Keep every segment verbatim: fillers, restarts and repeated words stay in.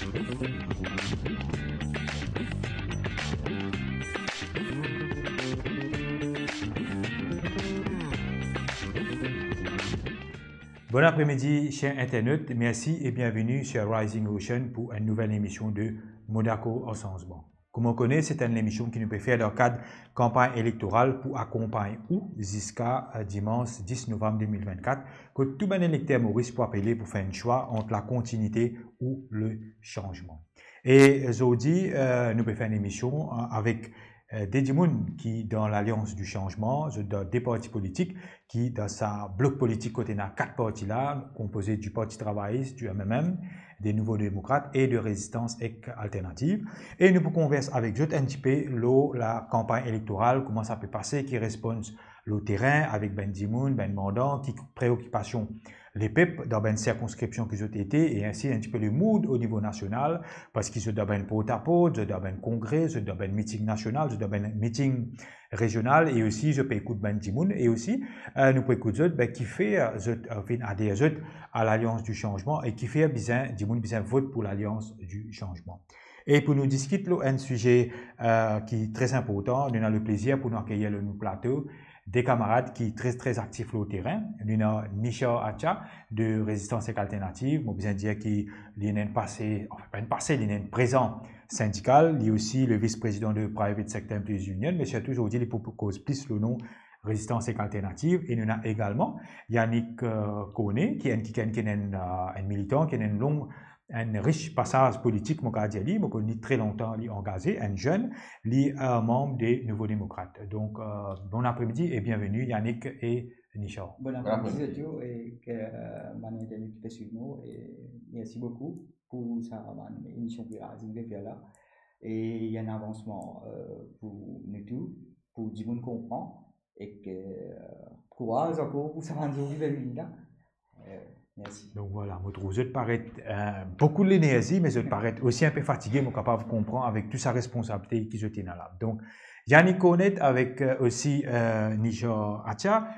Bon apremidi, ser internot. Mersi e bienveni ser Rising Ocean pou enn nouvel emision de Mo Dakor ar Sanzman. Kouma ou kone, se enn lemision ki nou pe fer dan kad kanpagn elektoral pou akonpagn ou ziska, eh, dimans dis novam de mil vennkat, kot tou bann elekter Moris pou apele pou fer enn swa ant lakontinite ou lesanzman. E zordi, eh, nou pe fer enn emision, eh, avek, eh, de dimoun ki dan Lalians di Sanzman, zot dan de parti politik, ki dan sa blok politik kot ena kat parti la, konpoze di Parti Travayis, di M M M, de Nouvo Demokrat e de Rezistans ek Alternativ. E nou pou konvers avek zot enn tipe lor lakanpagn elektoral, kouma sa pe pase, ki respons lor terin avek bann dimoun, bann mandan, ki preokipasion lepep dan bann sirkonskripsion ki zot ete, e ainsi enn tipe le mood o nivo nasional, parski zot dan bann portaport, zot dan bann kongre, zot dan bann miting nasional, zot dan bann miting rezional, e osi zot pe ekout bann dimoun, e osi, eh, nou pou ekout zot, be, kifer zot, eh, finn ader zot a Lalians di Sanzman e kifer bizin, dimoun bizin vot pou Lalians di Sanzman. E pou nou diskit lor enn size, eh, ki tre inportan, nou ena leplezir pou nou akeyir lor nou plato de kamarad ki tre, tre aktif lor terin. Nou ena Nishar Acha de Rezistans ek Alternativ. Mo bizin dir ki li ena enn pase, anfin, pa enn pase, li ena enn prezan sindikal, li osi le vis-prezidan de Private Sector Employees Union, me sirtou zordi li pou, pou koz plis lor non Rezistans ek Alternativ. E nou ena egalman Yannick, eh, Cornet, ki enn, ki, ki enn, ki enn, eh, enn militan, ki ena enn long, enn ris pasaz politik, mo kav dir li, mo konn li tre lontan, li angaze, enn zenn, li, eh, manb de Nouvo Demokrat. Donk, eh, bon apremidi e bienveni Yannick e Nishar. Bon apremidi, Sergio, e, eh, bann internet ki pe swiv nou, e mersi boukou pou sa bann emision ki Rising pe fer la. E li enn avansman, eh, pou nou tou, pou dimoun konpran, ek, eh, kouraz ankor pou sa bann zour ki pe vini la. Eh, mersi. Donk vwala, mo trouv zot paret, eh, boukou lenerzi, me zot paret osi enpe fatige, mo kapav konpran avek tou sa responsabilite ki zot ena la. Donk, Yannick Cornet avek, eh, osi, eh, Nishar Acha.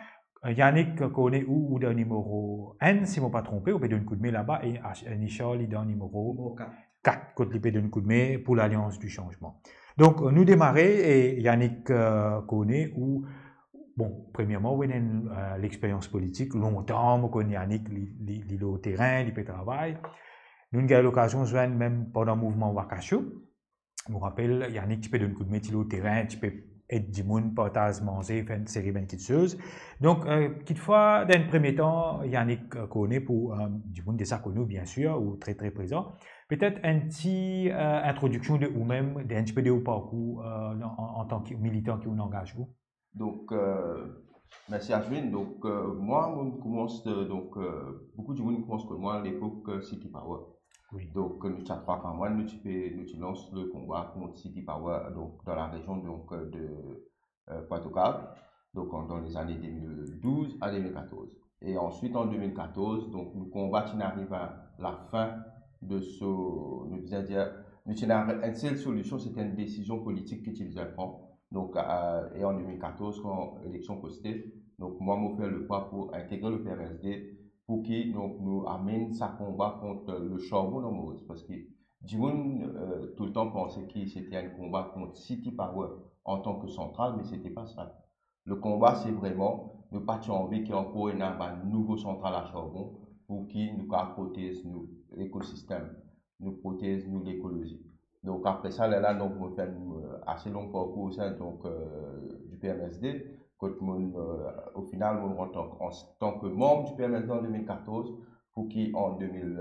Eh, Yannick Cornet, ou, ou dan nimero enn, si mo pa tronpe, ou pe donn koudme laba, e Ach-, eh, Nishar, li dan nimero Nimero kat. Kat, kot li pe donn koudme pou Lalians di Sanzman. Donk, nou demare, e Yannick, eh, Cornet, ou, bon, premierman, ou ena enn, eh, lexperyans politik, lontan mo konn Yannick, li, li, li lor terin, li pe travay. Nou'nn gagn lokazion zwenn mem pandan mouvman Wakasho. Mo rapel, Yannick ti pe donn koudme, ti lor terin, ti pe ed dimoun, partaz manze, fer enn seri bann kiksoz. Donk, eh, kitfwa, dan enn premie tan, Yannick, eh, Cornet, pou, eh, dimoun deza konn ou, biensir, ou tre, tre prezan. Petet enn ti, eh, introdiksion de oumem, de, enn tipe de ou parkour, eh, an, an, antan ki militan ki ou angaz ou. Donk, eh, mersi Ashwin. Donk, eh, mwa, mo koumans, eh, donk, eh, boukou dimoun koumans konn mwa lepok, eh, City Power. Wi. Donk, nou ti a trwa kamarad, nou ti pe, nou ti lans le konba kont City Power, donk, dan larezion, donk, eh, de, eh, Pointe-aux-Cales, donk, an, dan lezane de mil douz a de mil katorz. E answit, an de mil katorz, donk, nou konba ti ariv a lafin de so, nou bizin dir, nou ti ena enn sel solision, se ti enn desizion politik ki ti bizin pran. Donk, eh, e an de mil katorz, kan eleksion poste, donk, mwa, mo fer lepwa pou integre le P M S D, pou ki, donk, nou amenn sa konba kont, eh, le sarbon dan Moris, parski dimoun, eh, toultan panse ki se ti enn konba kont City Power antan ki santral, me se ti pa sa. Le konba, se vreman, nou pa ti anvi ki ankor ena bann nouvo santral a sarbon, pou ki nou kav protez nou lekosistem, nou protez nou lekolozi. Donk, apre sa, lerla, donk, mo fer enn, eh, ase long parkour osin, donk, eh, di P M S D, kot mo, eh, o final, mo rant an, antan ki manb di P M S D an de mil katorz, pou ki an de mil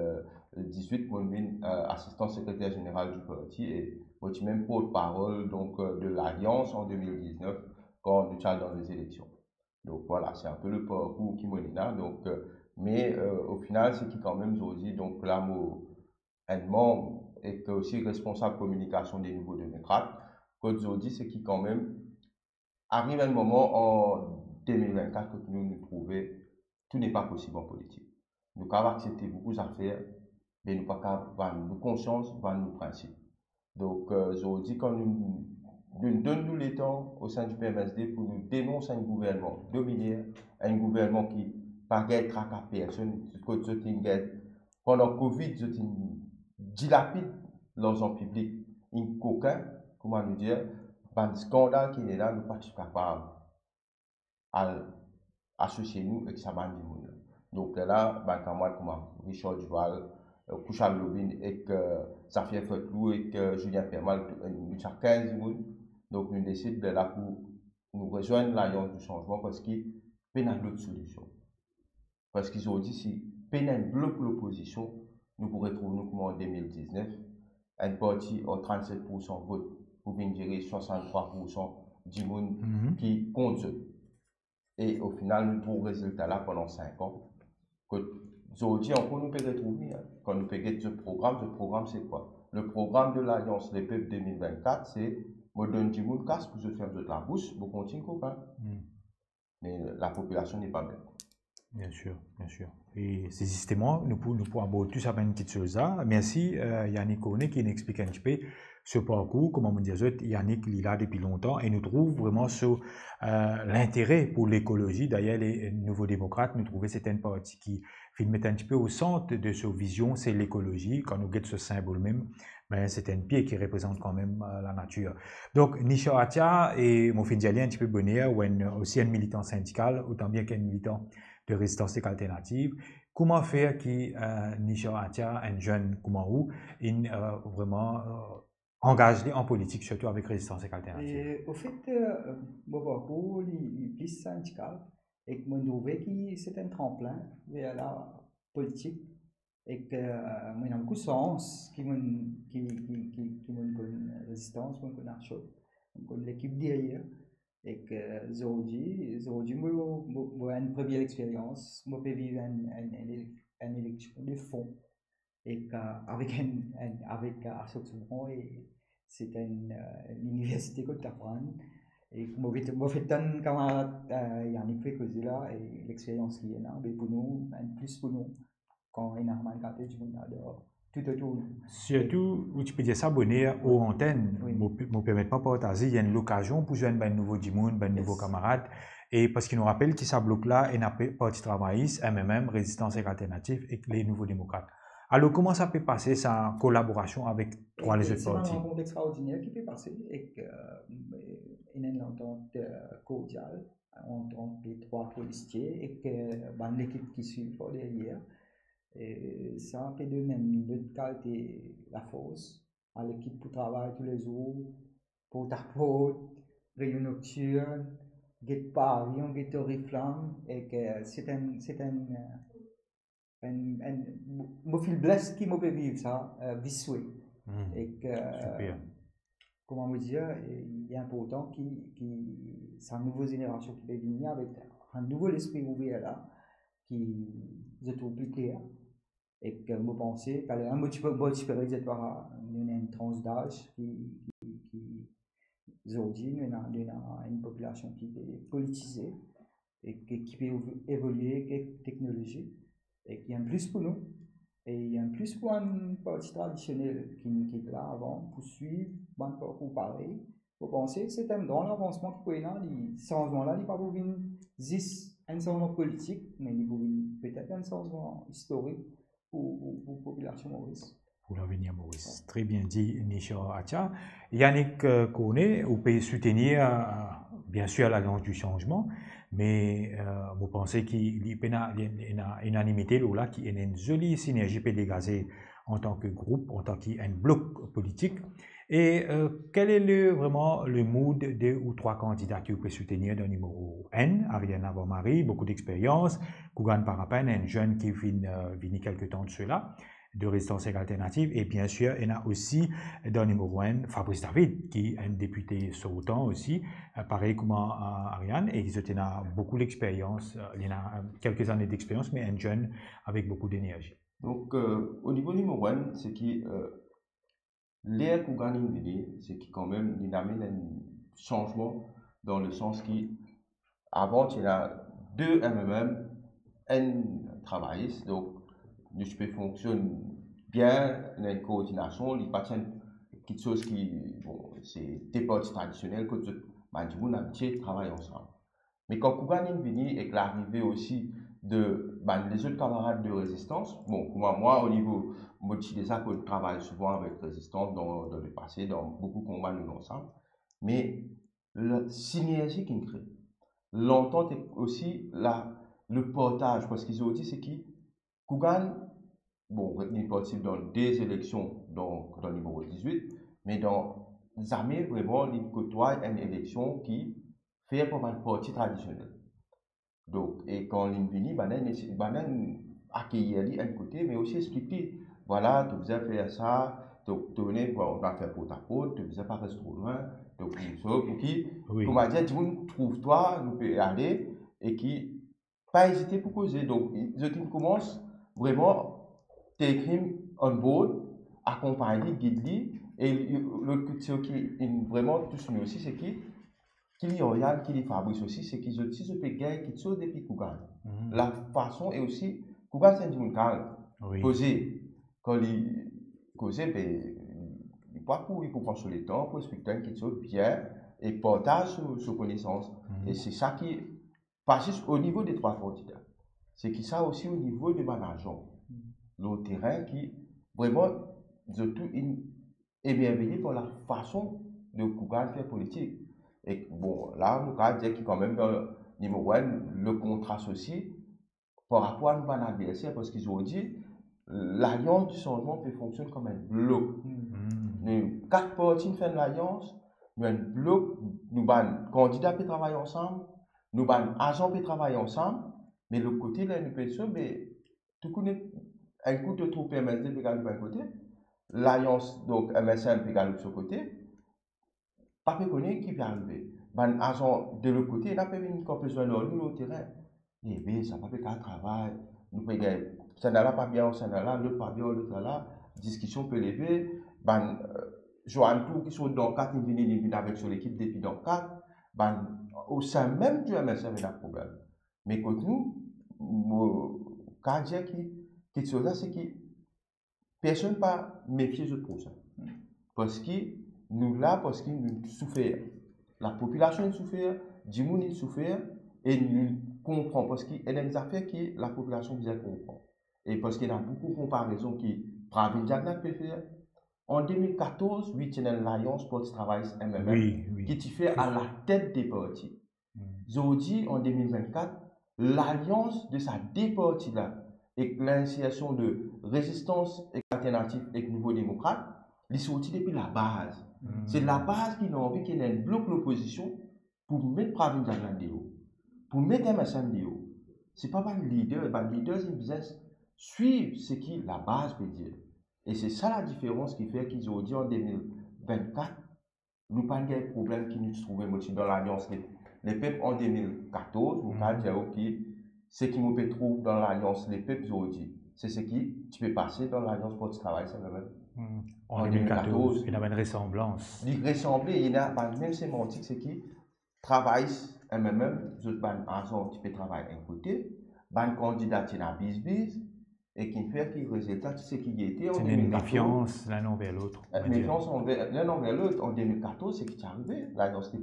dizwit, mo vinn, eh, asistan sekreter zeneral di parti e mo ti mem portparol, donk, eh, de Lalians an de mil diznef, kan nou ti al dan lezeleksion. Donk, vwala, se enpe le parkour ki mo ena. Donk, eh, me, eh, o final, se ki kanmem, zordi, donk, la, mo enn manb ek osi responsab kominikasion de Nouvo Demokrat. Kot zordi, se ki kanmem, ariv enn moman an de mil vennkat kot nou, nou trouve tou n'est pas possible an politik. Nou kav aksepte boukou zafer, me nou pa kav vann nou konsians, vann nou prinsip. Donk, eh, zordi, kan nou, nou donn nou letan o sein di P M S D pou nou denons enn gouvernman dominer, enn gouvernman ki pa gagn traka personn, kot zot inn gagn, pandan Covid, zot inn dilapid larzan piblik, enn kokin, kouma nou dir, bann skandal ki ena la, nou pa ti kapav al asosie nou ek sa bann dimoun la. Donk, lerla, bann kamarad kouma Richard Duval, euh, Kushal Lobin ek, euh, Zafer Fertlou ek, euh, Julien Permal, tou, euh, nou ti a kinz dimoun. Donk, nou desid lerla pou nou rezwenn Lalians di Sanzman parski pena lot solision. Parski zordi, si pena enn blok lopozision, nou pou retrouv nou kouma an de mil diznef, enn parti ar trannset poursan vot pou vinn dire swasanntrwa poursan dimoun Mhm. ki kont zot. E o final, nou trouv rezilta la pandan sink an. Kot zordi ankor nou pe retrouv li, hein. Kan nou pe get zot program, zot program se kwa? Le programme de l'Alliance Le Peuple deux mille vingt-quatre, se mo donn dimoun kas pou zot ferm zot labous, mo kontign kopin. Hmm. Me lapopilasion n'est pas bête. Bien sûr, bien sûr. E se zisteman, nou pou, nou pou abord tou sa bann kiksoz la. Mersi, euh, Yannick Cornet, ki inn explik enn tipe so parkour. Kouma mo dir zot, Yannick, li la depi lontan e nou trouv vreman so, euh, lintere pou lekolozi. Dayer, le Nouvo Demokrat, nou trouve se enn parti ki finn met enn tipe o sant de so vizion, se lekolozi. Kan nou get so sinbol mem, me se enn pie ki reprezant kanmem, euh, lanatir. Donk, Nishar Atia, e mo finn dir li enn tipe boner, ou enn, osi enn militan sindikal, otan bien ki enn militan de rezistans ek alternativ. Kouma fer ki, euh, Nishar Atia, enn zenn kouma ou, inn, euh, vreman, euh, angaz li an politik, sirtou avek rezistans ek alternativ? E, ofet, euh, mo parkour, li, li plis sindikal, ek mo trouve ki se enn tranplin ver lapolitik. Ek, euh, mo ena boukou sans ki mo, ki, ki, ki, ki mo konn rezistans, mo konn Action, mo konn lekip deryer. Ek, euh, zordi, zordi mo, mo, mo enn premie lexperyans, mo pe viv enn, enn, enn elek-, enn eleksion de fon. Ek, euh, avek enn, enn, avek, euh, Action Sanzman, e se enn, euh, liniversite kot aprann. E mo pe, mo pe tann kamarad, euh, Yannick pe koze la, e lexperyans ki ena, be pou nou, enn plis pou nou, kan ena bann kantite dimoun ador tou otour nou. Sirtou, ou ti pe dir sa boner o antenn, Wi. mo pe, mo permet mwa partaze, li enn lokazion pou zwenn bann nouvo dimoun, bann Yes. nouvo kamarad. E parski nou rapel ki sa blok la, ena pe-, Parti Travayis, M M M, Rezistans ek Alternativ, ek le Nouvo Demokrat. Alor, kouma sa pe pase, sa kolaborasion avek trwa Ek, lezot se bann parti? rankont extraordiner ki pe pase, ek, euh, ena enn lantant, euh, kordial ant, ant le trwa kolistie, ek, euh, bann lekip ki swiv par deryer. E sa pe donn enn lot kalite lafors a lekip pou travay toulezour, port a port, reynion noktirn, get pavion, get oriflam, ek, euh, se enn, se enn, euh, enn, enn, mo, mo finn blese ki mo pe viv sa, euh, viswe. Hmm. Ek, euh, Super. kouma mo dir, e, li inportan ki, ki sa nouvo zenerasion ki pe vini avek enn nouvo lespri ouver la, ki zot trouv pli kler. Ek, euh, mo panse, kaler, mo ti pe, mo ti pe dir twa, nou ena enn trans daz ki, ki, ki, zordi, nou ena, nou ena enn popilasion ki pe politize, e ki, ki pe ev-, evolie ek teknolozi, e ki enn plis pou nou, e enn plis pou bann parti tradisionel ki, ki la avan, pou swiv bann parkour parey. Mo panse se enn gran avansman ki pou ena, li, sanzman la, li pa pou vinn zis enn sanzman politik, me li pou vinn petet enn sanzman istorik pou, pou, pou popilasion Moris. Pou lavenir Moris. Tre bien di, Nishar Atia. Yannick, euh, Cornet, ou pe soutenir, euh, bien sir, Lalians di Sanzman, me, euh, mo panse ki li pena, li ena inanimite lor la, ki ena enn zoli sinerzi pe degaze antan ki group, antan ki enn blok politik. E, euh, quel est le, vraiment le mood de ou trwa kandida ki ou pe soutenir dan nimero enn, Ariane Navarre-Marie, boukou dexperyans, Kougane Parapène, enn zenn ki vinn, euh, vini kelke tan de sela, de Rezistans ek Alternativ, e bien sir, ena osi dan nimero enn, Fabrice David, ki enn depite sortan osi, euh, parey kouma, euh, Ariane, e zot ena boukou lexperyans, euh, li ena, euh, kelke zane dexperyans, me enn zenn avek boukou denerzi. Donk, euh, o nivo nimero enn, se ki, euh, ler Kougane inn vini, se ki kanmem, li inn amenn enn sanzman dan le sans ki, avan, ti ena de M M M, enn travayis, donk, nou ti pe fonksionn bien, ena enn koordinasion, li pa ti enn kiksoz ki, bon, se de parti tradisionel, kot zot, bann dimoun abitie travay ansam. Me kan Kougane inn vini ek larive osi de bann lezot kamarad de rezistans, bon, kouma mwa, o nivo, mo ti deza konn travay souvan avek rezistans dan, dan lepase, dan boukou konba nou ansam. Me la sinerzi ki'nn kre, lantant ek osi la, le partaz, parski zordi se ki Kougan, bon, li partisip dan de zeleksion dan, dan nimero dizwit, me dan, zame vreman li kotway enn eleksion ki fer par bann parti tradisionel. Donk, e kan li vini, bann-la, bann-la akeir li enn kote, me osi explik li, vwala, to bizin fer sa, to, to vini, bon, nou al fer portaport, to bizin pa res tro lwin, donk, so, pou ki, Wi. Koumadir, dimoun trouv twa, nou pe ale, e ki pa ezite pou koze. Donk, zot inn koumans vreman take him on board, akonpagn li, gid li, e li, lot kiksoz ki inn vreman tous nou osi, se ki, ki li Oriane, ki li Fabrice osi, se ki zot, si zot pe gagn kiksoz depi Kougan. Mhm. Lafason e osi, Kougan se enn dimoun kalm, Wi. Poze. Kan li koze, be, li pa kouri pou pran so letan, pou explik enn kiksoz bien, e partaz so, so konesans. Mhm. E se sa ki pa zis o nivo de trwa kandida. Se ki sa osi o nivo de bann azan lor terin ki vreman zot tou inn emerveye par lafason de Kougan fer politik. E bon, la, nou kapav dir ki kanmem dan nimero enn, le kontras osi, par rapor a nou bann adverser, parski zordi, Lalians di Sanzman pe fonksionn kom enn blok. Hmm. Nou kat parti, nou fer enn lalians, nou enn blok, nou bann kandida pe travay ansam, nou bann azan pe travay ansam, me lot kote, ler nou pe sot, be, tou koumsa, enn kou to trouv M S D pe gagn enn kote, Lalians, donk M S M pe gagn so kote, pa pe kone ki pe arive. Bann azan de lot kote, ena pe vinn kanpe zwenn ar nou lor terin. Ebe, sa pa pe kapav travay. Nou pe gagn, sannla pa bien ar sannla, lot pa bien ar lot la, diskision pe leve, bann, eh, Joanne Tour ki sort dan kat, li vini, li vinn avek so lekip depi dan kat, bann, osin mem di M S M ena problem. Me kot nou, mo kapav dir ki, kiksoz la, se ki personn pa mefie zot prosin. Parski nou la, parski nou soufer. Lapopilasion inn soufer, dimoun inn soufer, e nou konpran, parski ena enn zafer ki lapopilasion bizin konpran. E parski ena boukou konparezon ki Pravin Jagannath pe fer. An de mil katorz, wi, ti ena enn lalians Parti Travayis M M M, Wi, wi. Ki ti fer alatet de parti. Hmm. Zordi, an de mil vennkat, lalians de sa de parti la, ek linsersion de Rezistans ek Alternatif ek Nouvo Demokrat, li sorti depi labaz. Hmm. Se labaz ki ena anvi ki ena enn blok lopozision pou met Pravin Jagannath deor, pou met M S M deor. Se pa bann lider, bann lider, zot bizin swiv seki labaz pe dir. E se sa ladiferans ki fer ki zordi, an de mil vennkat, nou pa gagn problem ki nou ti trouve, mo ti dan Lalians Le, Lepep an de mil katorz, mo kapav dir ou ki seki mo pe trouv dan Lalians Lepep zordi, se seki ti pe pase dan Lalians Parti Travayis, sa vremem. Hmm. An de mil katorz, ena bann resanblans. Li resanble, ena bann mem semantik, seki Travayis, M M M, zot bann azan ti pe travay enn kote, bann kandida ti ena bizbiz, e ki fer ki rezilta ti seki li ete an de mil katorz. Ti ena enn mefians lenn anver lot, Eh, on va dir. Mefians anver, lenn anver lot. An de mil katorz, seki ti arive, Lalians Le,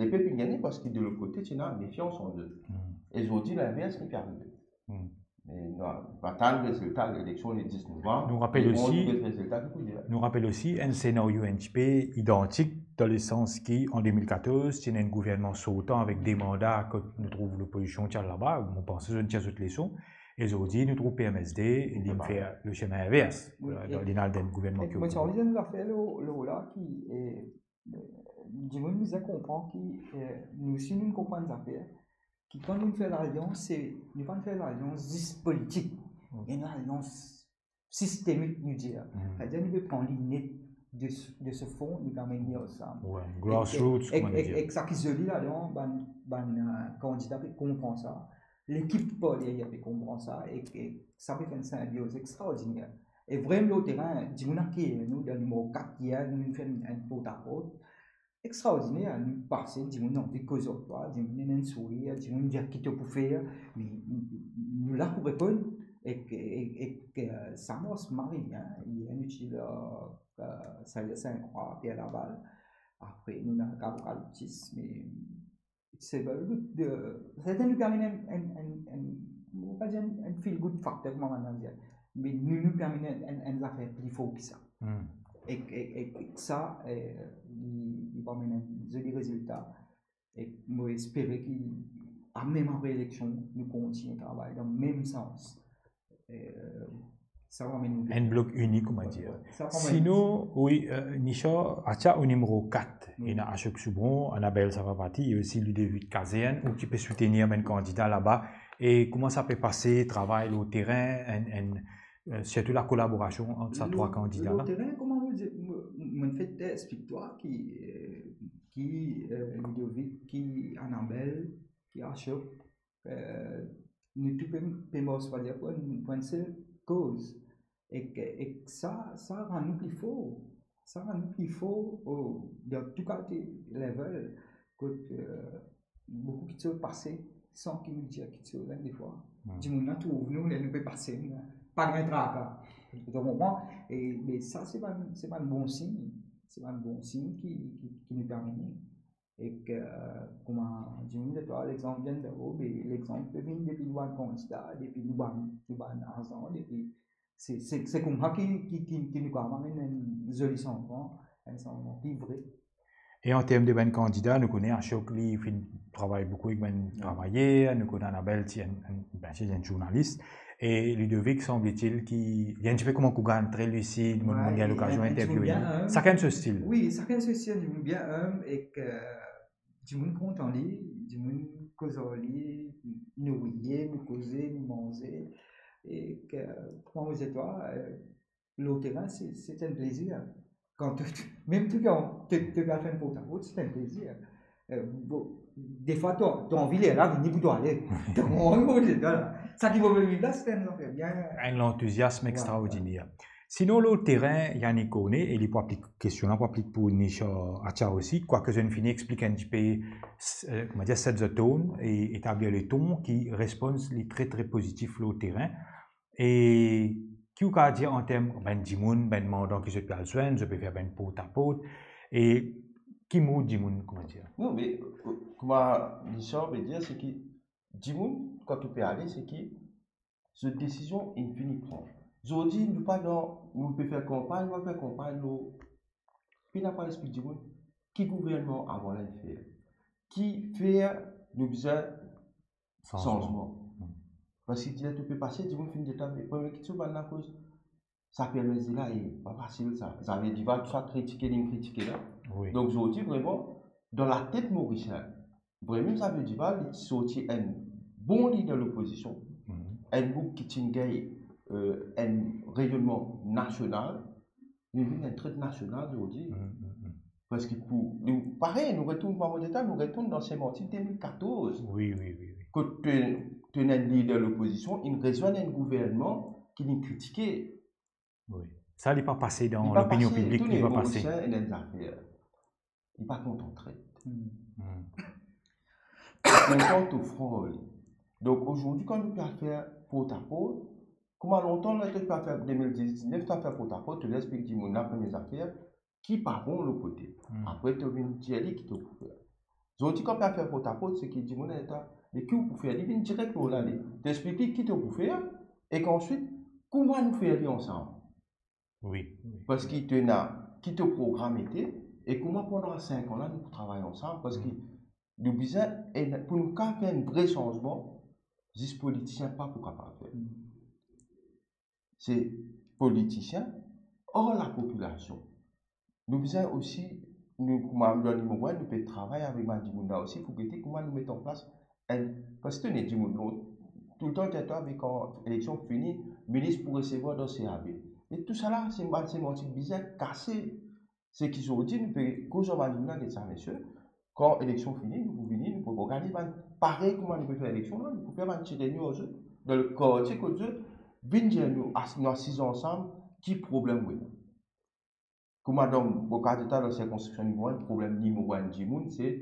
Lepep inn gagne parski de lot kote ti ena mefians ant zot. Hmm. E zordi, linvers ki pe arive. Hmm. Me nou, nou atann rezilta eleksion le dis novanm. Nou rapel osi, rezilta ki pou dir. Nou rapel osi enn senario enn tipe idantik, dan lesans ki an de mil katorz, ti ena enn gouvernman sortan avek de manda, kot nou trouv lopozision ti al laba, mo panse zot inn tir zot leson, e zordi nou trouv P M S D, li fer le semin invers, Wi, euh, dan e, linal dan gouvernman e ki mo ti anvi dir enn zafer lor, lor la ki, eh, dimoun bizin konpran ki, eh, nou osi nou konpran zafer, ki kan nou fer lalians, se, nou pa fer lalians zis politik. Mm. Enn lalians sistemik, nou dir. Mm. Savedir nou pe pran linet de, de se fon, nou amenn li ansam. Wi, grassroots, ek, kouma nou ek, dir. Ek sa ki zoli ladan, bann, bann, euh, kandida pe konpran sa. Lekip par deryer pe konpran sa, e, e sa pe fer enn sinbioz extraordiner. E vremem lor terin, dimoun akeir nou, dan nimero kat yer, nou fer enn portaport extraordiner, nou pase, dimoun anvi koz ar twa, dimoun ena enn sourir, dimoun dir ki to pou fer, me nou la pou reponn, ek, ek, ek, euh, sa mars mari, hein, yer nou ti la, euh, Salier Sinte-Krwa, Pierre Laval, apre nou ena Kavo Kaliptis, me it's a very good, euh, serten nou pe amenn enn, enn, enn, enn, mo pa dir enn, enn feel good factor, kouma bann dir, me nou, nou pe amenn enn, enn, enn zafer pli for ki sa. Hmm. Ek, ek, ek, ek sa, eh, li, li pe amenn enn zoli rezilta. Ek mo espere ki, a, mem apre eleksion, nou kontigne travay dan mem sans. Eh, sa va amenn nou enn blok ini, kouma dir. Wi, wi. Sa va amenn. Sinon, wi, eh, Nisha, Atia o nimero kat, wi, ena Ashok Soubron, Annabelle Savapati, e osi Ludovic Kazerne, ou ki pe soutenir bann kandida laba, e kouma sa pe pase, travay lor terin, enn, enn, eh, sirtou lakolaborasion ant sa trwa kandida la? Lor terin, kouma mo dir, mo, mo fek explik twa ki, eh, ki, eh, Ludovic, ki Annabelle, ki Ashok, eh, nou tou pe, pe mars, swadir pou enn, pou enn sel koz. Ek, ek sa, sa rann nou pli for. Sa rann nou pli for, o, dan tou kalite level, kot, eh, boukou kiksoz pase, san ki nou dir kiksoz, en, defwa. Hmm. Dimoun la trouv nou, ler nou pe pase, nou pa gagn traka. Ou konpran? E, me sa, se pa, se pa enn bon sign. Se pa enn bon sign ki, ki, ki nou pe amenn. Ek, eh, kouma dimoun dir twa, lexanp vinn de-o, be lexanp pe vinn depi nou bann kandida, depi nou bann, nou bann azan, depi se, se, se koumsa ki, ki, ki, ki nou kapav amenn enn zoli sanzman, enn sanzman pli vre. E an term de bann kandida, nou kone Ashok, li finn travay boukou ek bann travayer, nou kone Annabelle ti enn, enn, bien sir, enn zournalis. E Ludovic, sanble-t-il ki, li enn tipe kouma Kougan, tre lisid, mo, mo gagn lokazion interview li. Sakenn so stil. Wi, sakenn so stil, li bien enb, ek, eh, dimoun kontan li, dimoun koz ar li, nou riye, nou koze, nou manze. Ek, eh, kouma mo dir twa, eh, lor terin, se, se enn plezir. Kan to, mem to, kan to, to pe al fer enn portaport, se enn plezir. Eh, bon, defwa to, to anvi ler la vini pou to ale. To konpran mo dir twa la. Sa ki mo pe viv la, se enn zafer bien. Enn lantoziasm extraordiner. Sinon, lor terin, Yannick Cornet, e li pou aplik kestion la, pou aplik pou Nisha, Atia osi, kwake zot inn fini explik enn tipe, s-, eh, kouma dir, set zot ton e etablir le ton, ki respons li tre, tre pozitif lor terin. E ki ou kapav dir an term bann dimoun, bann mandan ki zot pe al zwenn, zot pe fer bann portaport, e ki mood dimoun, kouma dir? Non, me, eh, kouma Nisha pe dir, se ki dimoun, kan to pe ale, se ki zot desizion inn fini pran. Zordi, nou pa dan, nou pe fer kanpagn, nou pa fer kanpagn, nou pena pa lespri dimoun, ki gouvernman avan la inn fer? Ki fer nou bizin sanzman? Sanzman. Hmm. Parski ler to pe pase, dimoun finn detann, me premie kiksoz bann la koz, sa permet li la, e pa fasil sa. Xavier Duval, tou sa kritike, li kritike la. Wi. Donk, zordi, vreman, dan latet Morisien, vreman, Xavier Duval, li ti sorti enn bon lider lopozision, mhm, enn boug ki ti gagn, eh, enn reyonnman nasional, li vinn enn tret nasional zordi. Mhm, mhm, mhm. Parski pou, nou, parey, nou retourn, kouma mo dir twa, nou retourn dan semantik de mil katorz. Wi, wi, wi, wi. Kot to, to ena enn lider lopozision, inn rezwenn enn gouvernman ki li kritike. Wi. Sa li pa pase dan lopinion piblik, li pa pase. Li pa pase, tou le Morisien ena enn zafer. Li pa kontan tret. Hmm. Hmm. Kontan to fran li. Donk, zordi, kan nou pe al fer portaport, kouma lontan, ler to pe al fer de mil diznef, to al fer portaport, to inn explik dimoun la, premie zafer, ki pa bon lor kote. Hmm. Apre, to vinn dir li ki to pou fer. Zordi, kan pe al fer portaport, se ki dimoun la, "Me ki ou pou fer?" Li vinn direk lor la, li. To explik li ki to pou fer, ek answit, kouma nou fer li ansam. Wi, wi. Parski to ena ki to program ete, e kouma pandan sink an la, nou pou travay ansam, parski, hmm, nou bizin, e pou nou kapav fer enn vre sanzman, zis politisien pa pou kapav fer. Hmm. Se politisien, ar lapopilasion. Nou bizin osi, nou, kouma nou dan limoral, nou pe travay avek bann dimoun la osi pou gete kouma nou met an plas enn, parski to ena dimoun, nou, toultan, to ena, kan eleksion fini, minis pou resevwar dan C A B. Me tou sa la, se bann semantik bizin kase. Se ki zordi, nou pe koz ar bann dimoun la, get sa, mesie, kan eleksion fini, nou pou vini, nou pou organiz bann, parey kouma nou pe fer eleksion la, nou pou fer bann ti reynion ar zot, dan lekartie kot zot, vinn dir nou, as-, nou asiz ansam, ki problem ou ena. Kouma dan, mo kapav dir twa, dan sirkonskripsion nimero enn, problem nimero enn dimoun, se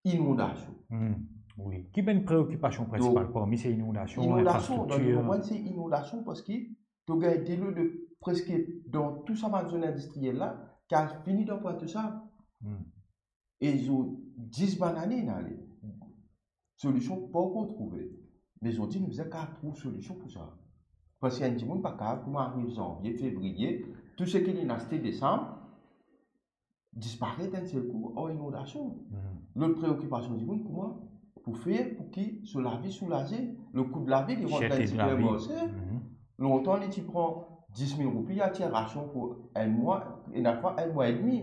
inondasion. Hmm, wi. Ki bann preokipasion prinsipal parmi se inondasion, inondasion, dan infrastriktir? Inondasion, dan nimero enn, se inondasion, parski to gagn delo de preske dan tou sa bann zonn indistriyel la, ki al fini dan Pointe-aux-Sables. Hmm. E zot dis bann ane inn ale. Solision pa ankor trouve. Me zordi, nou bizin kapav trouv solision pou sa. Parski enn dimoun pa kapav, kouma ariv zanvie, fevriye, tou seki li inn aste desam, disparet enn sel kou ar inondasion. Lot preokipasion dimoun, kouma pou fer pou ki so lavi soulaze, lekou lavi ki rant Serte enn ti pe lavi. Marse. Lontan, li ti pran dis mil roupi, li atir rasion pou enn mwa, ena fwa enn mwa edmi.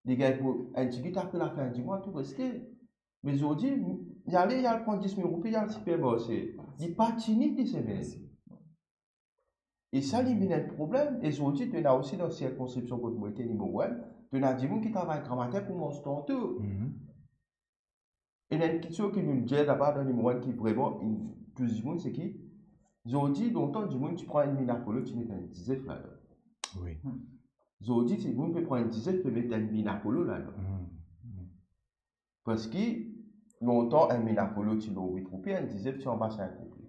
Li gagn pou enn tigit, apre lafin di mwa, tou reste. Me zordi, li ale, li al pran dis mil roupi, li al sipermarse. Li pa tini li semenn. E sa, li vinn enn problem. E zordi, to ena osi dan sirkonskripsion kot mo ete, nimero enn, to ena dimoun ki travay gramatin pou manz tanto. Mhm. E ena enn kiksoz ki nou dir laba dan nimero enn ki vreman inn tous dimoun, se ki, zordi, lontan, dimoun ti pran enn mina polo, ti met enn dizef ladan. Wi. Zordi, dimoun pe pran enn dizef, pe met enn mina polo ladan. Mhm. Mhm. Parski lontan, enn mina polo ti lor wit roupi, enn dizef ti anba sink roupi.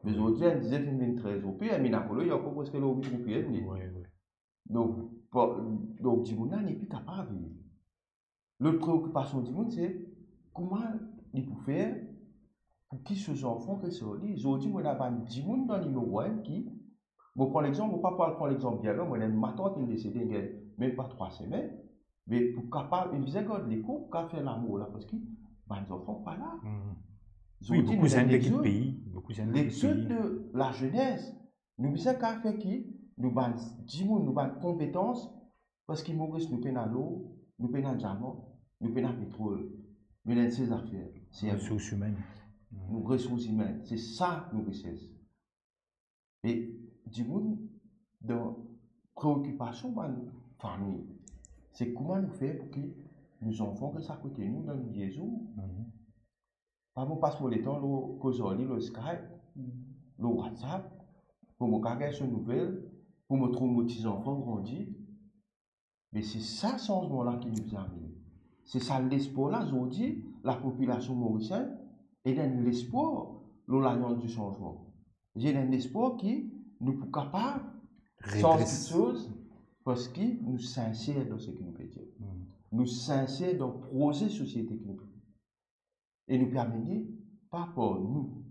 Me zordi, enn dizef inn vinn trez roupi, enn mina polo, li ankor preske lor wit roupi edmi. Wi, wi. Donk, pa, donk, dimoun la, li pi kapav viv. Lot preokipasion dimoun, se kouma li pou fer pou ki so zanfan res ar li. Zordi, mo ena bann dimoun dan nimero enn ki, mo pran lexanp, mo pa pou al pran lexanp bien lwin, mo ena enn matant ki inn desede, li gagn mem pa trwa semenn, me pou kapav, inn bizin gard lekor, pou kapav fer lamor la, parski bann zanfan pa la. Mhm. Wi, zordi, boukou nou zenn pe kit lexod, pei, boukou zenn pe kit lexod pei. De lazenes, nou bizin kapav fer ki nou bann dimoun, nou bann konpetans, parski Moris, nou pena lor, nou pena diaman, nou pena petrol, nou ena enn sel zafer, se nou. Resours imenn. Mhm. Nou resours imenn, se sa nou rises. E dimoun, dan preokipasion bann fami, se kouma nou fer pou ki nou zanfan res akote nou dan nou vie zour. Mhm. Pa mo pas mo letan lor koz ar li lor Skype, lor WhatsApp, pou mo kapav gagn so nouvel, pou mo trouv mo ti zanfan grandi. Me se sa sanzman la ki nou bizin amenn. Se sa lespwar la, zordi, lapopilasion morisienn, ena enn lespwar lor Lalians di Sanzman. Ena enn lespwar ki nou pou kapav sanz kiksoz, parski nou sinser dan seki nou pe dir. Hmm. Nou sinser dan proze sosiete ki nou pe dir. E nou pe amenn li pa par nou.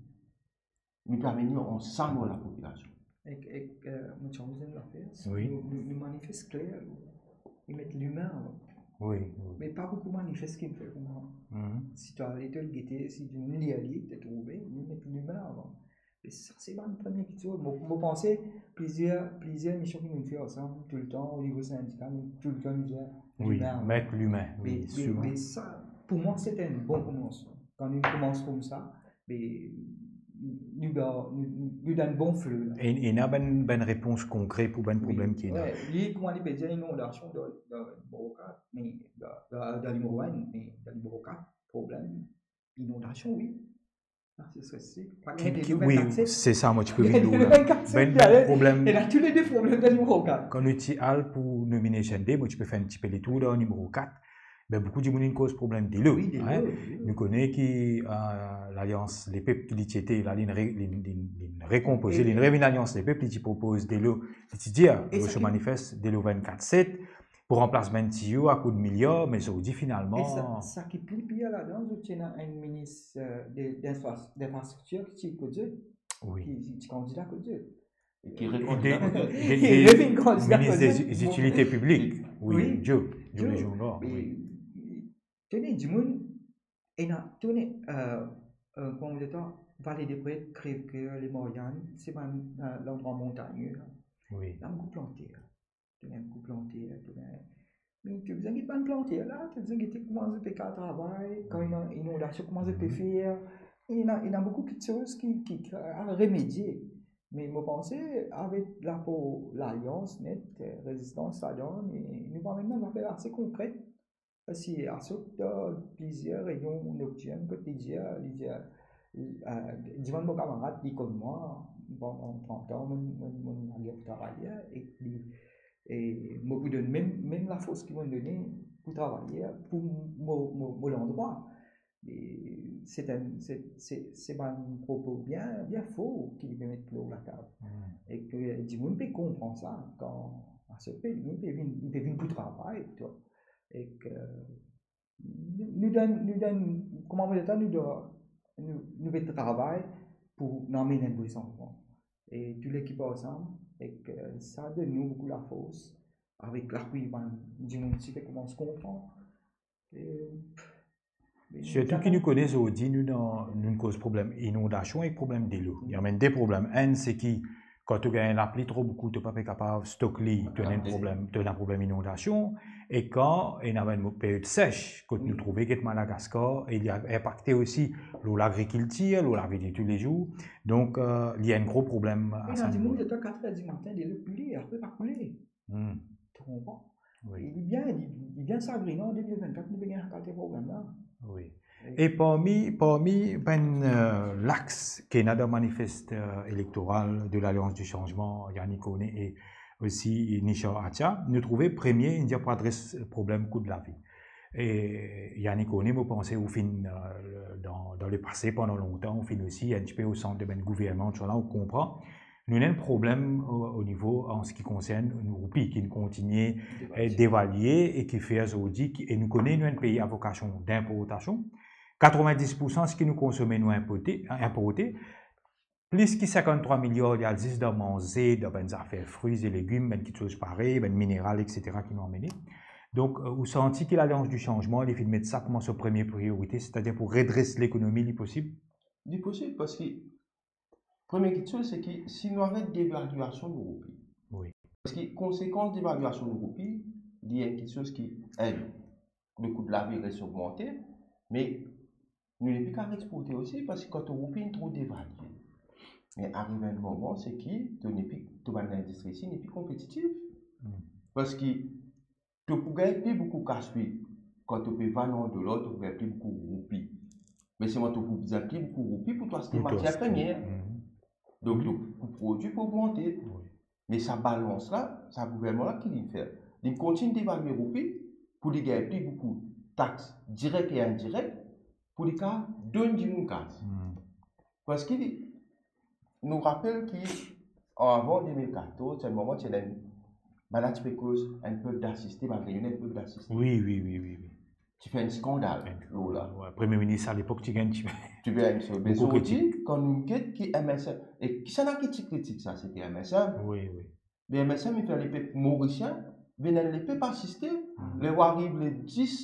Nou pe amenn li ansam ar lapopilasion. Ek, ek, eh, mo ti anvi dir enn zafer, si nou, nou, nou manifes kler, nou met limin avan. Wi, wi. Me pa boukou manifes ki nou fer koumsa. Mhm. Si to ale to gete, si dimoun lir li, to trouve, nou met limin avan. E sa, se bann premie kiksoz. Mo, mo panse, plizier, plizier emision ki nou fer ansam, toultan, o nivo sindika, nou toultan nou dir, wi, limin avan. Met limin, wi, me, me, siman. Me sa, pou mwa, se enn bon koumansman. Kan nou koumans koumsa, be, nou, nou, nou, nou dan bon flo la. E, e ena bann, bann repons konkre pou bann problem ki ena. Wi, wi, li, kouma li pe dir, inondasion dan, dan Limoro kat, me dan, dan, dan Limoro enn, me dan Limoro kat, problem inondasion, wi. La, se, se, se, pa ki, gagn ki, de wi, vennkat set. Se sa, mo ti pe vinn la. Vennkat set, bann, bann problem. Ena toule de problem dan Limoro kat. Kan nou ti al pou nomine S N D, mo ti pe fer enn tipe letour dan Limoro kat. Be, boukou dimoun inn koz problem delo, wi, delo, hein. Delo. Nou kone ki, eh, Lalians Lepep, ki li ti ete, la, li re-, li, li, li rekonpoze, e, li revinn Lalians Lepep, li ti propoz delo, li ti dir, e lor so manifes, delo vennkat set, pou ranplas bann tiyo akout miliar, me zordi, finalman. E sa, sa ki pli pir ladan, zot ti ena enn minis, eh, de, dinfra-, dinfrastriktir ki ti kot zot, wi, ki, ki ti kandida kot zot. E ki, e, rekandida de, kot zot. De, de, ki revinn kandida kot zot. Minis de zi-, zitilite piblik. Wi, wi. Joe, Joe, Joe Legendre, wi. E, to ena dimoun, ena, to ena, eh, eh, kouma dir sa, Vale de Pret, Crèvecoeur, Les Mariannes, se bann, eh, landrwa montagne la. Wi. La, nou koup lanter. To ena enn kou planter, to ena, me to bizin get bann planter la, to bizin gete kouma zot pe kapav travay, kan ena inondasion, kouma zot pe fer. Ena, ena boukou kiksoz ki, ki, ki a remedie. Me mo panse, avek lapo-, Lalians met, eh, rezistans ladan, e nou pou amenn bann zafer ase konkret. Parski aswar, eh, plizier reynion noktirn, kot li dir, li dir, eh, dimann mo kamarad, li konn mwa, pandan trant an, mo, mo, mo lager pou travay, e li, e mo pou donn mem, mem lafors ki mo done pou travay, pou mo, mo, mo landrwa. E se enn, se, se, se bann propo bien, bien for ki li pe met lor latab. Hmm. E ki dimoun pe konpran sa, kan aswar pe, dimoun pe vinn, pe vinn pou travay, to. E ki nou, nou dan, nou dan, kouma mo dir sa, nou dan, nou, nou pe travay, pou nou amenn enn vre sanzman. E tou lekip ansam, ek, eh, sa donn nou boukou lafors, avek lapui bann dimoun ki pe koumans konpran. E, me Sirtou sa ki nou kone zordi, nou dan, nou koz problem inondasion ek problem delo. Li amenn de problem. Enn, se ki kan to gagn lapli tro boukou, to pa pe kapav stok li, to ena enn problem, to ena problem inondasion. E kan ena enn mo-, period sech, kot nou trouve get Madagaskar, e li a inpakte osi lor lagrikiltir, lor lavi de toulezour. Donk, eh, li enn gro problem. E sa ena dimoun, ki kat er dimatin, delo koule, apre pa koule. Hmm. To konpran? Wi. E li bien, li, li bien sagrinan, de mil vennkat, nou pe gagn sa kalite problem la. Wi. Wi. E parmi, parmi bann, eh, lax ki ena dan manifest, eh, elektoral de Lalians di Sanzman, Yannick Cornet e osi Nishar Atia, nou trouve premie, inn dir pou adres problem kou lavi. E Yannick Cornet, mo panse ou finn, eh, dan, dan lepase, pandan lontan, ou finn osi enn tipe o sant de bann gouvernman, tousala, ou konpran. Nou ena enn problem o, o nivo, an se ki konsern nou roupi, ki kontigne, eh, devalie e ki fer zordi, ki, e nou kone nou enn pei a vokasion dinportasion. Katrovin-dis poursan seki nou konsome, nou inporte, inporte. Plis ki sinkant-trwa miliar, li al zis dan manze, dan bann zafer, fri e legim, bann kiksoz parey, bann mineral, et cetera ki nou amene. Donk, eh, ou santi ki Lalians di Sanzman, li finn met sa kouma so premie priorite, setadir pou redres lekonomi, li posib? Li posib, parski premie kiksoz, se ki si nou aret devalyasion nou roupi. Wi. Parski konsekans devalyasion nou roupi, li enn kiksoz ki, enn, lekou lavi res ogmante, me nou nepli kapav exporte osi, parski kan to roupi inn tro devalie, me ariv enn moman, se ki to nepli, to bann lindistri isi nepli konpetitif. Hmm. Parski to pou gagn pli boukou kas, wi, kan to pe vann an dolar, to pou gagn pli boukou roupi. Me selman to pou bizin pli boukou roupi pou to aste matier premie. Mhm. Donk, to kou prodwi pou ogmante. Wi. Me sa balans la, sa gouvernman la ki li fer? Li kontign devalye roupi pou li gagn pli boukou tax direk e indirek, pou li kapav donn dimoun kas. Hmm. Parski li, nou rapel ki avan de mil katorz, ti enn moman ti ena enn, bann la ti pe koz enn pep dasiste, bann Reyone enn pep dasiste. Wi, wi, wi, wi, wi. Ti fer enn skandal lor la. Wi, Premie Minis alepok ti gagn ti... Ti gagn so. Me boukou zordi, kritik. Kan nou get ki M S M, e kisannla ki ti kritik sa, se ti M S M. Wi, wi. Be M S M, li fer lepep morisien, vinn enn lepep asiste. Hmm. Ler ou ariv le dis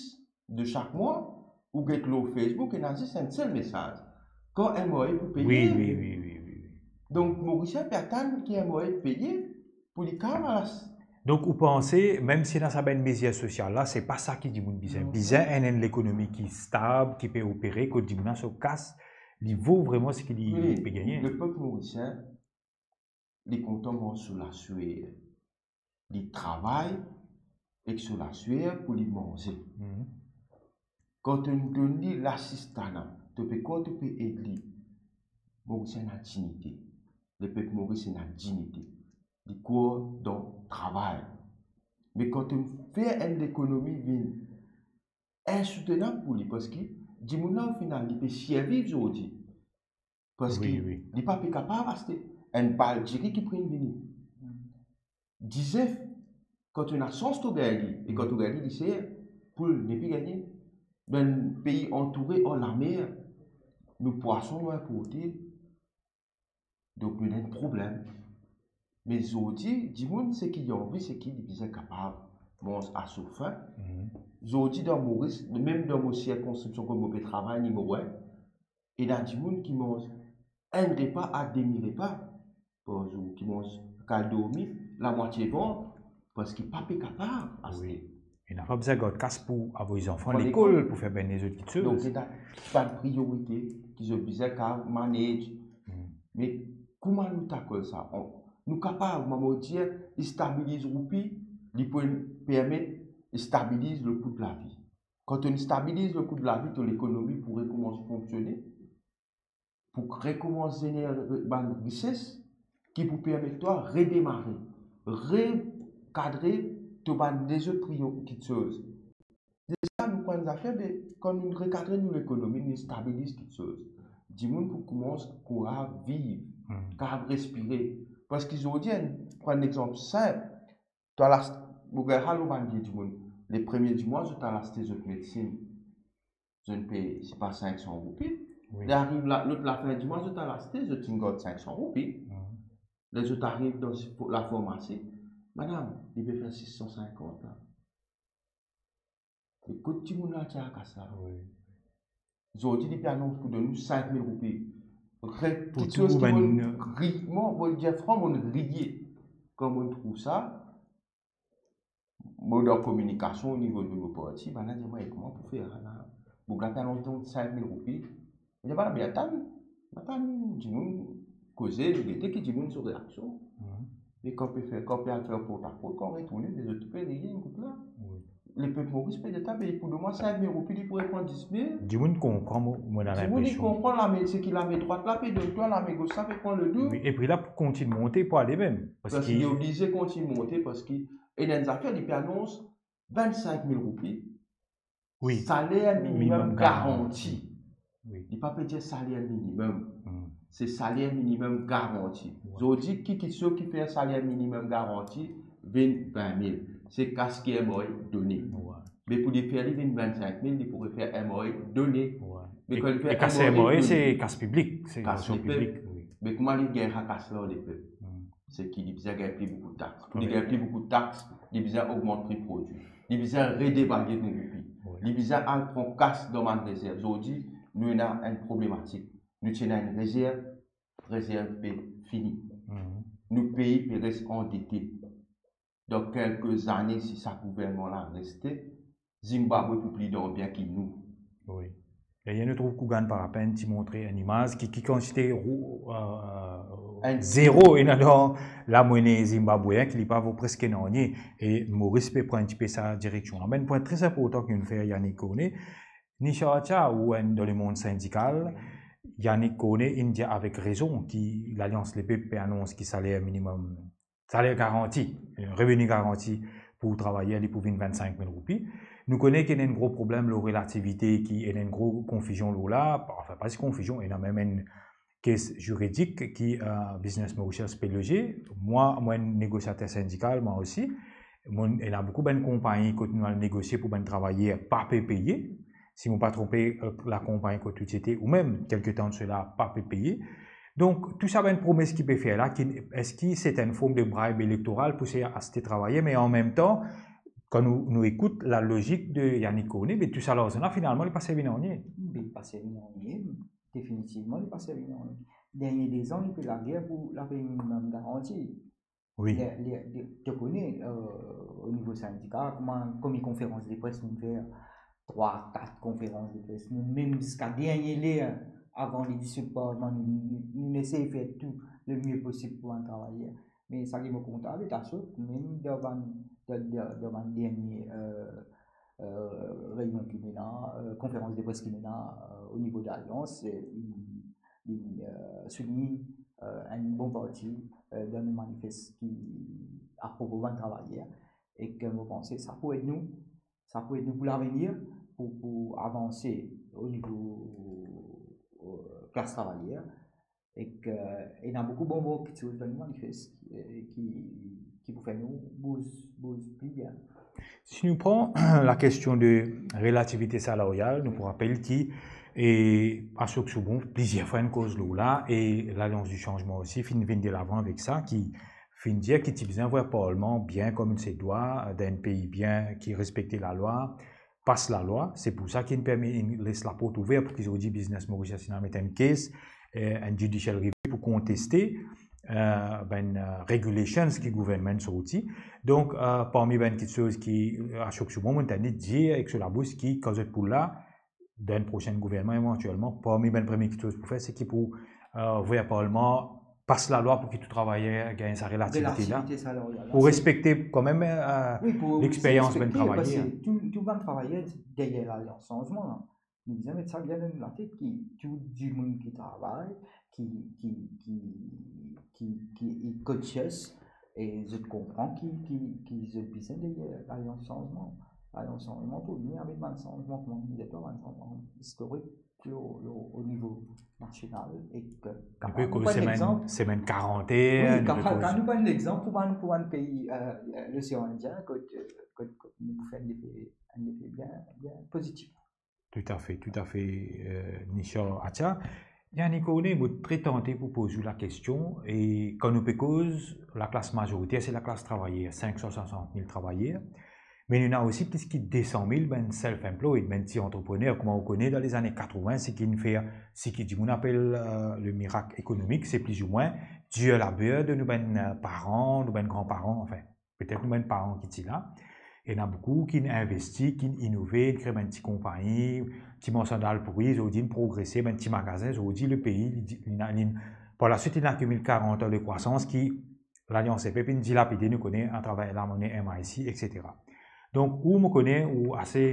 de sak mwa, ou get lor Facebook, ena zis enn sel mesaz. Kan M R A pou peye. Wi, wi, wi, wi, wi, wi. Donk, Morisien pe atann ki M R A peye pou li kapav al as- Donk, ou panse, mem si ena sa bann mezir sosial la, se pa sa ki dimoun bizin. Non. Bizin enn, enn lekonomi ki stab, ki pe opere, kot dimoun ena so kas, li vo vreman seki li, wi, li pe gagne. Lepep morisien, li kontan manz so laswer. Li travay ek so laswer pou li manze. Mhm. Kan to donn li lasistana, to pe krwar to pe ed li, Morisien ena dignite. Lepep Moris ena dignite. Li krwar dan travay. Me kan to fer enn lekonomi vinn insoutenab pou li, parski dimoun la, ofinal, li pe sirviv zordi. Parski, wi, wi, li pa pe kapav aste enn bal diri ki pou vini. Dizef, kan to ena sans to gagn li, e kan to gagn li, li ser, poul nepli gagne. Bann pei antoure ar lamer, nou pwason nou inporte. Donk, nou ena enn problem. Me zordi, dimoun, seki li anvi, seki li bizin kapav manz a so fin. Mhm. Zordi, dan Moris, mem dan mo sirkonskripsion kot mo pe travay, nimero enn, ena dimoun ki manz enn repa a demi repa par zour, ki manz, ki al dormi lamwatie vant, parski pa pe kapav aste. Wi. Ena pa bizin gard kas pou avoy zanfan lekol, pou fer bann lezot kiksoz. Donk, ena bann priorite ki zot bizin kapav manage. Hmm. Me kouma nou tackle sa? Nou kapav, mo dir, stabiliz roupi, li pou permet stabiliz lekou lavi. Kan to stabiliz lekou lavi, to lekonomi pou rekoumans fonksione, pou rekoumans zener bann rises ki pou permet twa redemare, rekadre to bann lezot priyo-, kiksoz. Deza, nou pran zafer, be, kan nou rekadre nou lekonomi, nou stabiliz kiksoz, dimoun pou koumans kapav viv, hmm, kapav respire. Parski zordi, enn, pran enn exanp sinp, to al ast-, mo gagn al lor bann vie dimoun, le premie di mwa, zot al aste zot medsin. Zot pey, se pa sink san roupi. Wi. Li ariv la, lot lafin dimwa, zot al aste, zot inn gard sink san roupi. Mhm. Ler zot ariv dan si-, lafarmasi, "Madam, li pe fer sis san sinkant la." Kot dimoun la tir kas la? Wi. Zordi, li pe anons pou donn nou sink mil roupi. Re-, Pou kiksoz tou ki bann monn ri-, mwa, mo dir fran, monn riye. Kan monn trouv sa, mo dan kominikasion o nivo de mo parti, bann la dir mwa, "E kouma pou fer la? Boug la pe anons donn sink mil roupi." Mo dir, "Bann la, be atann, atann dimoun koze, nou gete ki dimoun so reaksion." Mhm. E kan pe fer, kan pe al fer portaport, kan retourne, lezot pe riye, enn kout la. Wi. Lepep Moris pe dir, "Be, pou donn mwa sink mil roupi, li pou pran dis mil." Dimoun konpran, mo, mo ena linpresion. Dimoun konpran, lame, seki lame drwat la pe donn twa, lame gos la pe pran ledoub. Wi, e pri la pou kontign monte pou ale mem. Parski li oblize kontign monte, parski ena enn zafer, li pe anons vinn-sink mil roupi. Wi. Saler minimem garanti. Wi. Li pa pe dir saler minimem. Hmm. Se saler minimem garanti. Wi. Zordi, ki, ki, seki fer saler minimem garanti, vinn vin mil. Se kas ki M R A done. Wi. Me pou li fer li vinn vinn-sink mil, li pou fer M R A done. Wi. Me e, kan li fer e kas M R A M R A done, se kas piblik, se kas lepep. Piblik, wi. Me kouma li gagn sa kas la, lepep? Hmm. Seki li bizin gagn pli boukou tax. Pou li gagn pli boukou tax, li bizin ogmant pri prodwi. Li bizin redevalye nou roupi. Wi. Li bizin al pran kas dan bann rezerv. Zordi, nou ena enn problematik. Nou ti ena enn rezerv, rezerv pe fini. Mhm. Nou pei pe res andete. Dan kelke zane, si sa gouvernman la reste, Zimbabwe pou pli dan bien ki nou. Wi. E nou trouv ki ou gagn par lapenn ti montre enn imaz ki, ki kantite rou-, euh, enn zero ena dan lamone zimbabween, ki li pa vo preske nanye. E Moris pe pran enn tipe sa direksion la. Me enn pwin tre inportan ki nou fer, Yannick Cornet, ni sa, ou enn dan lemond sindikal, Yannick Cornet inn dir avek rezon ki Lalians Lepep pe anons ki saler minimem, saler garanti, reveni garanti pou travayer, li pou vinn vinn-sink mil roupi. Nou kone ki ena enn gro problem lor relativite, ki ena enn gro konfizion lor la, anfin, pa zis konfizion, ena mem enn kes ziridik ki, euh, Business Mauritius pe loze. Mwa, mo enn negosiater sindikal, mwa osi. Mo, ena boukou bann konpagni kot nou al negosie pou bann travayer pa pe peye. Si mo pa tronpe, euh, lakonpagni kot ou ti ete, ou mem, kelke tan de sela, pa pe peye. Donk, tou sa bann promes ki pe fer la, ki, eski se enn form de bribe elektoral pou seye aste travayer, me an mem tan, kan nou, nou ekout lalozik de Yannick Cornet, be tou sa larzan la, finalman, li pa servi nanye. Li pa servi nanye, definitivman, li pa servi nanye. Dernie dezan, li pe lager pou lapey minimem garanti. Wi. Le, le, le, to kone, euh, o nivo sindika, kouma, konbien konferans de pres nou fer, trwa, kat konferans de pres, nou mem ziska dernie ler, avan li disoud parlman, nou, nou, nou esey fer tou le mie posib pou bann travayer. Me sa ki mo kontan, li ta sot, mem dan bann, dan, dan, dan bann dernie, euh, euh, reynion ki nou ena, euh, konferans de pres ki nou ena, euh, o nivo Lalians, euh, li, li, euh, soulign, euh, enn bon parti, euh, dan nou manifes ki apropo bann travayer, e ki mo panse sa pou ed nou, sa pou ed nou pou lavenir, pou, pou avanse o nivo, euh, klas travayer. Ek, euh, ena boukou bon, bon kiksoz dan nou manifes, euh, ki, ki pou fer nou bouz, bouz pli bien. Si nou pran lakestion de relativite salarial, nou pou rapel ki, e, Ashok Soubhon, plizier fwa inn koz lor la, e Lalians di Sanzman osi, finn vinn delavan avek sa, ki finn dir ki ti bizin vwar parlman bien kouma se dwa, dan enn pei bien ki respekte lalwa, pas lalwa. Se pou sa ki inn permet, inn les laport ouver pou ki zordi Business Mauritius inn al met enn kes, eh, enn judicial review pou konteste, eh, bann, eh, regulations ki gouvernman sorti. Donk, eh, parmi bann kiksoz ki, eh, Ashok Soubhon, mo'nn tann li dir ek so labous ki kan zot pou la, dan enn prosenn gouvernman evantielman, parmi bann premie kiksoz pou fer, se ki pou, eh, vwar parlman pas lalwa pou ki tou travayer gagn sa relativite la. Relativite salarial la, pou se respekte kanmem, eh, wi, pou lexperyans bann respekte, travayer. Paske tou, tou bann travayer deryer Lalians Sanzman la. Nou bizin met sa bien dan nou latet ki tou dimoun ki travay, ki, ki, ki, ki, ki, ki conscious, e zot konpran ki, ki, ki zot bizin deryer Lalians Sanzman. Lalians Sanzman pou vini avek bann sanzman, kouma nou dir, bann sanzman istorik, o, o, o nivo nasional, e ke... Nou pe koz semenn, semenn karant-enn, wi, nou pe koz, kan nou pran lexanp pou bann, pou bann pei, eh, Losean Indien, kot, kot, kot nou pou fer enn lefe, enn lefe bien, bien pozitif. Tout Toutafe, toutafe, euh, Nichard Atia. Yannick Corneille, mo tre tante pou poz ou lakestion, e kan nou pe koz laklas mazoriter, se laklas travayer, sink san swasant mil travayer. Me nou ena osi plis ki de san mil bann self-employed, bann ti antreprener, kouma ou kone, dan lezane katrovin, seki inn fer, seki dimoun apel, euh, le mirak ekonomik, se plizoumwin dir laber de nou bann, euh, paran, nou bann granparan, anfin, petet nou bann paran ki ti la. Ena boukou ki inn investi, ki inn inove, inn kre bann ti konpagni, ti marsandal pouri, zordi inn progrese, bann ti magazin, zordi lepei, li, li, li, par laswit, li inn akimil karant an de krwasans ki Lalians Lepep inn dilapide, nou kone, atraver lamone M I C, et cetera. Donk, ou, mo kone, ou ase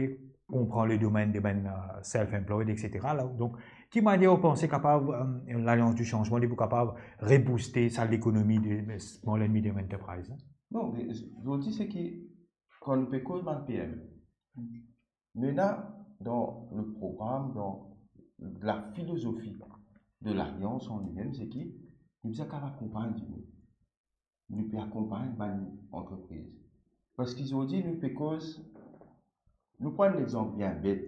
konpran le domenn de bann, euh, self-employed, et cetera la. Donk, ki manier ou panse kapav, euh, Lalians di Sanzman, li pou kapav rebouste sa lekonomi de small and medium enterprise la? Non, me zordi seki, kan nou pe koz bann P M E, nou ena dan le program, dan lafilozofi de Lalians an limem, seki nou bizin kapav akonpagn dimoun. Nou pe akonpagn bann antrepriz. Parski zordi nou pe koz, nou pran enn lexanp bien bet,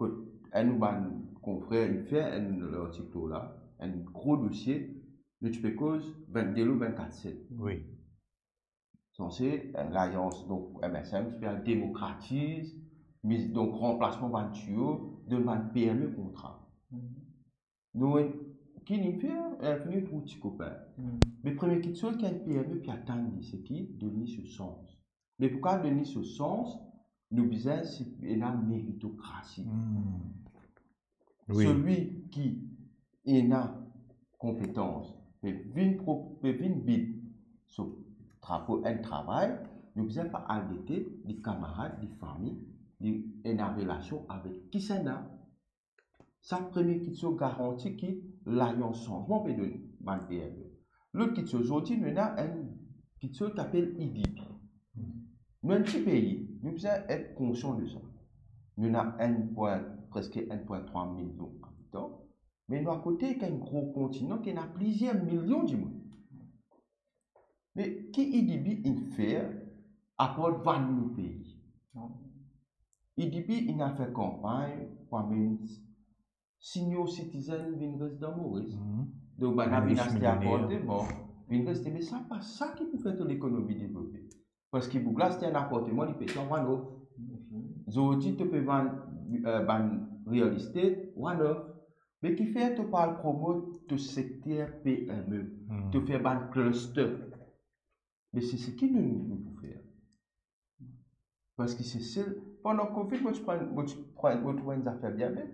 kot enn nou bann konfrer, li fer enn lartik lor la, enn gro dosie, nou ti pe koz vinn-, delo vinn-kat set. Wi. Sanse, eh, Lalians, donk, M S M, ti pe al demokratiz, miz, donk, ranplasman bann tiyo, donn bann P M E kontra. Mhm. Nou, ki nou fer, eh, fini trouv ti kopin. Mhm. Me premie kiksoz ki enn P M E pe atann li, seki? Donn li so sans. Me pou kapav donn li so sans, nou bizin si ena meritokrasi. Hmm. Wi. Selwi ki ena konpetans pe vinn pro-, pe vinn bid so trapo enn travay, nou bizin pa al gete li kamarad, li fami, li ena relasion avek kisannla. Sa premie kiksoz garanti ki Lalians Sanzman pe donn bann P M E. Lot kiksoz, zordi nou ena enn kiksoz ki apel I D B. Nou enn ti pei, nou bizin et konsian de sa. Nou ena enn pwin, preske enn pwin trwa milion abitan, me nou akote ek enn gro kontinan ki ena plizier milion dimoun. Me ki I D B inn fer apar vann nou pei? Non. I D B inn al fer kanpagn pou amenn senior citizen vinn res dan Moris. Mhm. Donk, bann la vinn aste apartman, vinn reste. Me sa pa sa ki pou fer to lekonomi devlope. Parski boug la aste enn apartman, li pe ti one off. Mhm. Zordi, to pe vann, eh, bann real estate, one off. Me kifer to pa al promot to sekter P M E, hmm, to fer bann cluster? Me se seki nou, nou pou fer. Parski se sel, pandan Covid, mo ti pran, mo ti pran, mo trouv enn zafer bien bet.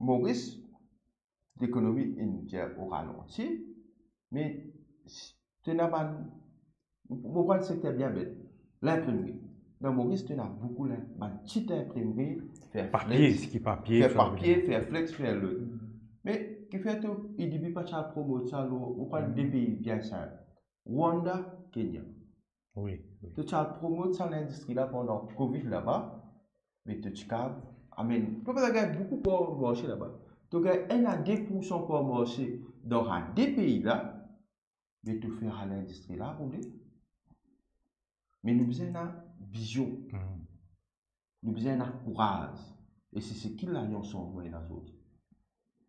Moris, lekonomi inn dir o ralanti, me s-, to ena bann, mo pran sekter bien bet, linprimri. Dan Moris, to ena boukou lin-, bann ti inprimri, fer papie, flex, seki papie, fer papie, fer flex, fer lot. Me kifer to I D B pa ti al promot sa lor, mo pran de pei bien sinp. Rwanda, Kenya. Wi, wi. To ti al promot sa lindistri la pandan Covid laba, me to ti kav amenn, to pa gagn boukou par marse laba. To gagn enn a de poursan par marse dan sa de pei la, me to fer sa lindistri la roule. Me nou bizin ena vizion. Hmm. Nou bizin ena kouraz. E se seki Lalians Sanzman ena zordi.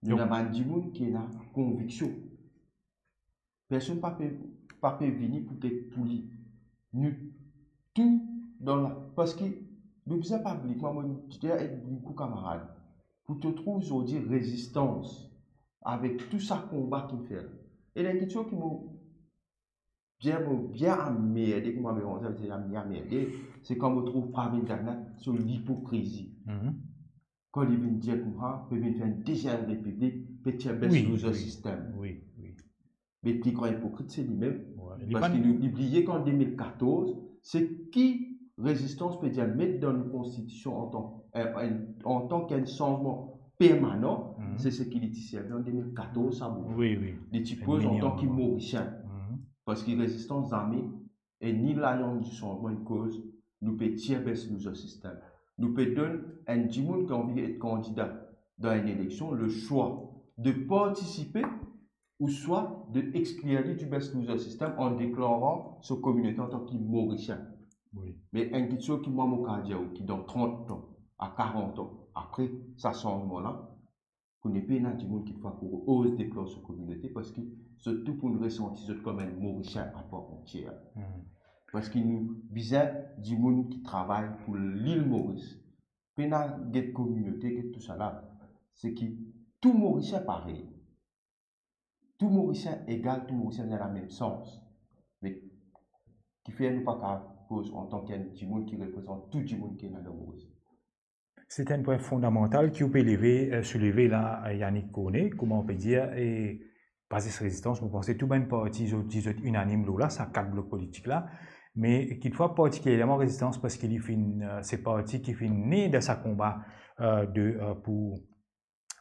Nou ena bann dimoun ki ena konviksion. Personn pa pe, pa pe vini poutet pou li. Nou tou dan la, parski nou bizin pa bliye, mwa, mo dir ek boukou kamarad, pou to trouv zordi rezistans avek tou sa konba ki fer. E ena enn kiksoz ki mo bien, mo bien anmerde, kouma mo dir, sa vedir anmerde, se kan mo trouv Pravin Jagannath so lipokrizi. Mhm. Kan li vinn dir kouma, pe vinn fer enn deziem repiblik, pe tir best loser system. Wi, wi. Me pli gran ipokrit, se limem. Wi, li parski li bliye ki an de mil katorz, seki rezistans pe dir met dan nou konstitision antan, eh, enn, antan ki enn sanzman permanan, mhm, se seki li ti servi an de mil katorz, sa boug. Wi, wi. Li ti poz antan ki Morisien. Mhm. Parski rezistans zame, e ni Lalians di Sanzman, inn koz nou pe tir best loser system. Nou pe donn enn dimoun ki anvi et kandida dan enn eleksion le swa de partisipe ouswa de exklir li di best loser system an deklaran so kominote antan ki Morisien. Wi. Me enn kiksoz ki mwa mo kav dir ou, ki dan trant an, a karant an, Apre sa sanzman la, pou nepli ena dimoun ki fwa pou oz deklare so kominote, parski zot tou pou resanti zot kouma enn Morisien apar antier. Hmm. Parski nou bizin dimoun ki travay pou lil Moris. Pena get kominote, get tousala. Se ki tou Morisien parey. Tou Morisien egal, tou Morisien ena lamem sans. Me kifer nou pa kapav koz antan ki enn dimoun ki reprezant tou dimoun ki ena dan Moris? Se enn pwin fondamantal ki ou pe leve, eh, souleve la, eh, Yannick Cornet, kouma ou pe dir, e Bazis Rezistans, mo panse tou bann parti, zot, zot inanim lor la, sa kat blok politik la, me kitfwa partikilierman Rezistans, parski li finn, eh, se parti ki finn ne dan sa konba, eh, de, eh, pou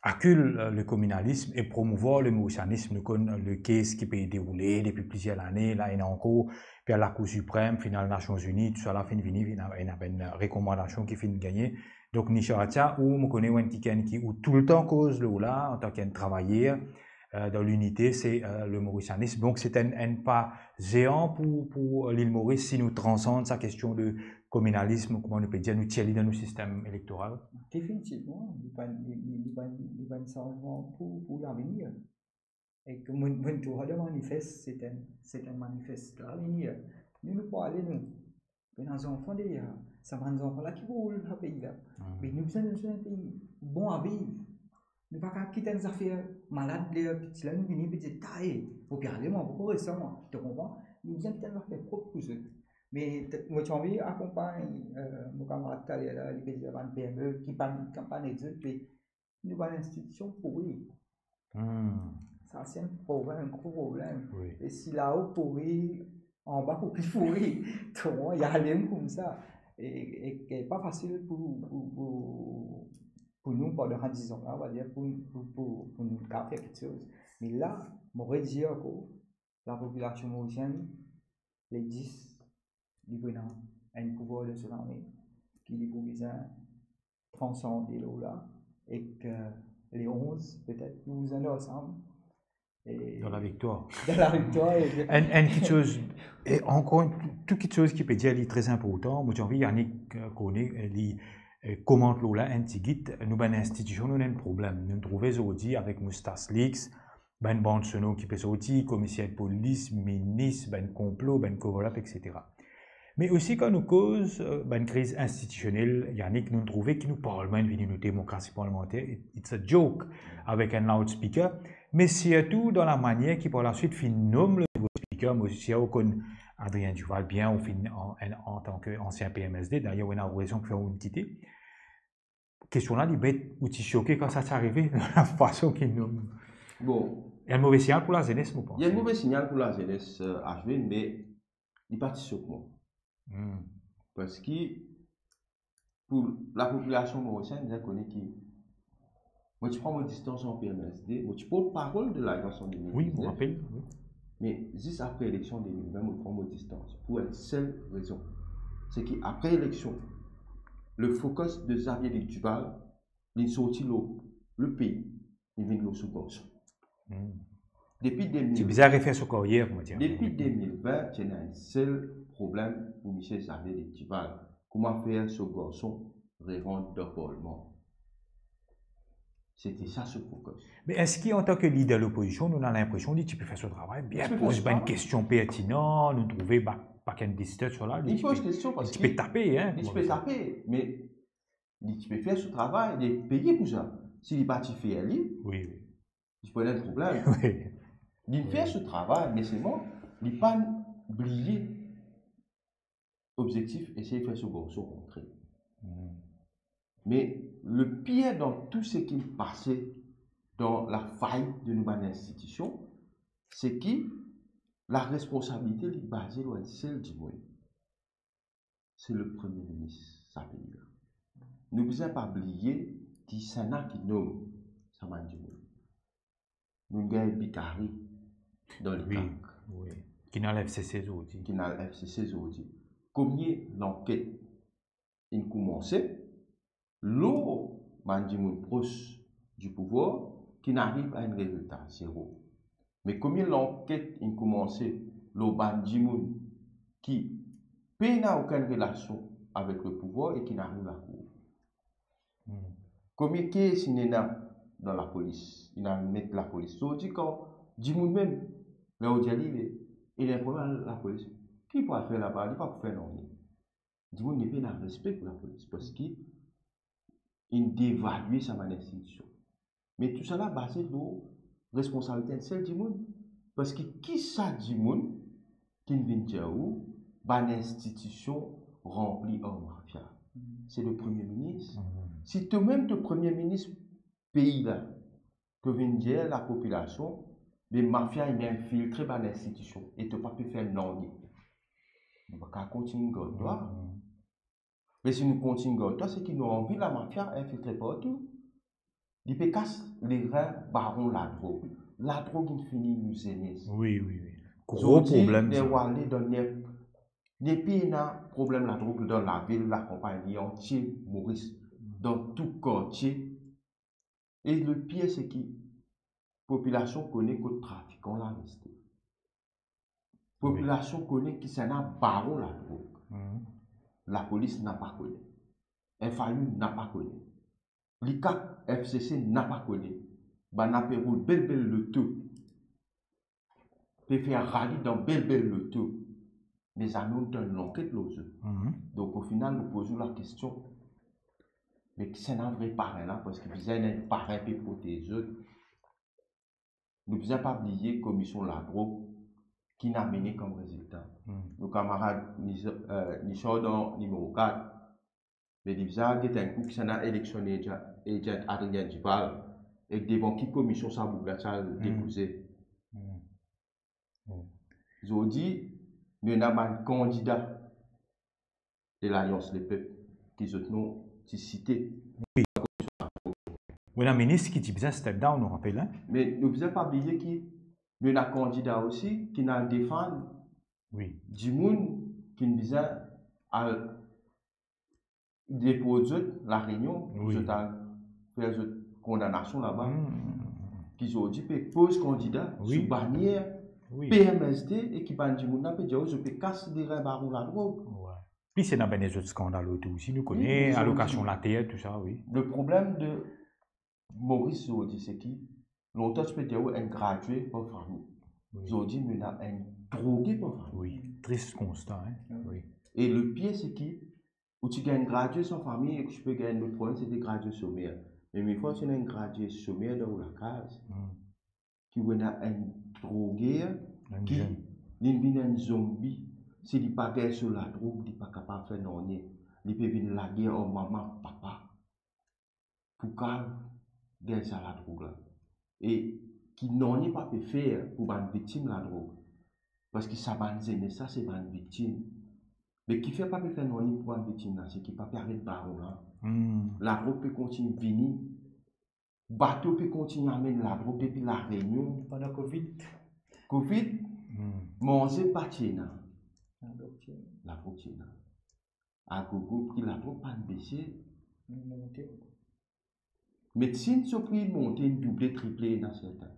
akil, eh, le communalisme et promouvoir le mauricianisme. Nou konn, eh, le case ki pe deroule depi plizier lane, la ena ankor, pe al Lakour Siprem, final Nasion Zini, tousala finn vini, ena, ena bann rekomandasion ki finn gagne. Donk, Nisha, ou, mo kone ou enn kikenn ki ou toultan koz lor la, antan ki enn travayer, eh, dan linite, se, eh, le mauricianisme. Donk, se enn, enn pa zean pou, pou, eh, Lil Moris si nou transand sa kestion de kominalism, kouma nou pe dir, nou tir li dan nou sistem elektoral. Definitivman, li pa, li, li, li pa, li pa enn sanzman pou, pou lavenir. Ek mo, mo trouv le manifest, se enn, se enn manifest lavenir. Nou, nou pou ale, nou. Pena zanfan deyer, sa bann zanfan la ki pou roul sa pei la. Hmm. Me nou bizin, nou bizin enn pei bon a viv. Nou pa kapav kit enn zafer malad ler piti la, nou vini, piti, taye, pou pe ale, mwa, pou resan, mwa, to konpran? Nou bizin kit enn zafer prop pou zot. Me t-, mo ti anvi akonpagn, eh, mo kamarad taler la, li pe dir bann P M E ki pa, ki pa nek zot, me nou bann institision pouri. Hmm. Sa se enn problem, enn gro problem. Wi. E si lao pouri, anba pou pli pouri. Donk, li ale koumsa. E, e, e pa fasil pou, pou, pou, pou nou pandan sa diz an la, on va dir, pou, pou, pou, pou nou kapav fer kiksoz. Me la, mo redir ankor, lapopilasion morisienn, li dis, li pou ena enn pouvwar dan so lame, ki li pou bizin transande lor la, ek, eh, le onz, petet, nou bizin ansam, e dan laviktwar. Dan laviktwar, e enn, enn kiksoz, e ankor enn, tou kiksoz ki pe dir, li tre inportan. Mo ti anvi Yannick, eh, Cornet, eh, li, eh, komant lor la enn tigit. Nou bann institision, nou ena enn problem. Nou trouve zordi avek Moustas Leaks, bann band sonor ki pe sorti, komiser polis, minis, bann konplo, bann cover-up, et cetera. Me osi, kan nou koz, eh, bann kriz institisionel, Yannick, nou trouve ki nou parlman inn vini, nou demokrasi parlimanter, it-, it's a joke, avek enn loudspeaker, me sirtou dan lamanier ki par laswit finn nom le nouvo speaker. Mo sir ou konn Adrien Duval bien, ou finn an, an, antan ki ansien P M S D, dayer ou ena rezon ki fer ou kite. Kestion la, li bet, ou ti soke kan sa ti arive, lafason ki nou... Bon. Enn move signal pou lazenes, mo panse. Li enn move signal pou lazenes, eh, Ashwin, me li pa ti sok mwa. Hmm. Parski pou lapopilasion morisienn, bizin kone ki mo ti pran mo distans an P M S D, mo ti portparol de lalwaz an de mil diznef. Wi, mo rapel, wi. Me zis apre eleksion de mil ven, mo pran mo distans pou enn sel rezon. Se ki apre eleksion, le focus de Xavier Luc Duval, li sorti lor le pei, li vinn lor so garson. Hmm. Depi de mil, ti bizin refer so karyer, kouma dir. Depi de mil ven, ti ena enn sel problem pou misie Xavier Luc Duval, kouma fer so garson rerant dan parlman. Se ti sa so focus. Me eski antan ki lider lopozision, nou ena linpresion li ti pe fer so travay bien, poz bann kestion pertinan, nou trouve ba-, back and distance, voilà, li ti pe, li ti pe tape, hein, li ti pe tape, me li ti pe fer so travay, li peye pou sa. Si li pa ti fer li, wi, wi, li ti pou ena problem. Wi. Li fer so travay, me selman, li pa bliye obzektif, esey fer so garson rantre. Hmm. Me le pir dan tou seki pase dan lafayit de nou bann institision, se ki laresponsabilite li baze lor enn sel dimoun. Se le premie minis sa pei la. Nou bizin pa bliye ki se ena ki nom sa bann dimoun. Nou gagn Bikari dan lekak. Wi, wi. Ki ena L F C C zordi. Ki ena L F C C zordi. Komie lanket inn koumanse lor bann dimoun pros di pouvwar ki inn ariv a enn rezilta zero. Me komie lanket inn koumanse lor bann dimoun ki pena okenn relasion avek le pouvwar e ki inn ariv lakour? Hmm. Premie kes inn ena dan lapolis, inn al met lapolis. Zordi kan dimoun mem, ler ou dir li, li ena problem lapolis, ki pou al fer laba? Li pa pou fer nanye. Dimoun li pena respe pou lapolis, parski inn devalye sa bann institision. Me tousala baze lor responsabilite enn sel dimoun. Parski ki sa dimoun ki'nn vinn dir ou bann institision ranpli ar mafia? Se le premie minis. Si tomem to premie minis pei la, to vinn dir lapopilasion, be mafia inn infiltre bann institision e to pa pe fer nanye, nou pa kav kontign gard twa. Me si nou kontign gard twa, seki nou anvi lamafia infiltre partou. Li pe kas lerin baron ladrog. Ladrog inn fini nou zenes. Wi, wi, wi. Gro problem, ler ou ale dan ner-, nepli ena problem ladrog dan lavil, lakanpagn, li antie Moris, dan tou kartie. E le pir, seki popilasion kone kot trafikan la reste. Popilasion kone kisannla baron ladrog. Lapolis napa kone. F I U napa kone. Likap, F C C napa kone. Bann la pe roul bel bel loto, pe fer rali dan bel bel loto. Me zame inn tann lanket lor zot. Donk, o final, nou poz ou lakestion, me kisannla vre parin la? Parski bizin ena enn parin pe protez zot. Nou bizin pa bliye Komisyon Ladrog ki'nn amene kom rezilta. Nou kamarad Nis-, eh, Nishard dan nimero kat, me li bizin al get enn kou kisannla election agent, agent Adrien Duval, ek devan ki komisyon sa boug la ti al depoze. Zordi, nou ena bann kandida de Lalians Lepep ki zot nom ti site. Ou ena minis ki ti bizin step down, nou rapel, hein? Me nou bizin pa bliye ki nou ena kandida osi ki'nn al defann dimoun ki'nn bizin al depoz zot La Réunion, zot al fer zot kondanasion laba, ki zordi pe poz kandida sou banier P M S D e ki bann dimoun la pe dir, zot pe kas lerin baron ladrog. Plis ena bann lezot skandal otour osi, nou kone, alokasion later, tou sa, wi. Le problem de Moris zordi, seki lontan ti pe dir ou enn gradie par fami. Zordi, nou ena enn droge par fami. Wi, tris konsta, hein. Wi. E le pir, seki ou ti gagn gradie san fami e ki ti pe gagn lot problem, se de gradie somer. Me mil fwa ou ti ena enn gradie somer dan ou lakaz, ki ou ena enn droger ki li vinn enn zonbi. Si li pa gagn so ladrog, li pa kapav fer nanye. Li pe vinn lager ar mama, papa pou kav gagn sa ladrog la. E ki nanye pa pe fer pou bann viktim ladrog. Parski sa bann zenes la, se bann viktim. Me kifer pa pe fer nanye pou bann viktim la, seki pa pe aret baron la. Ladrog pe kontign vini. Bato pe kontign amenn ladrog depi La Réunion. Pandan Covid. Covid, manze pa ti ena. Ladrog ti ena. Ladrog ti ena. Agogo, pri ladrog pa'nn bese. Li monte. Medsin, so pri monte, inn double, triple, ena sertin.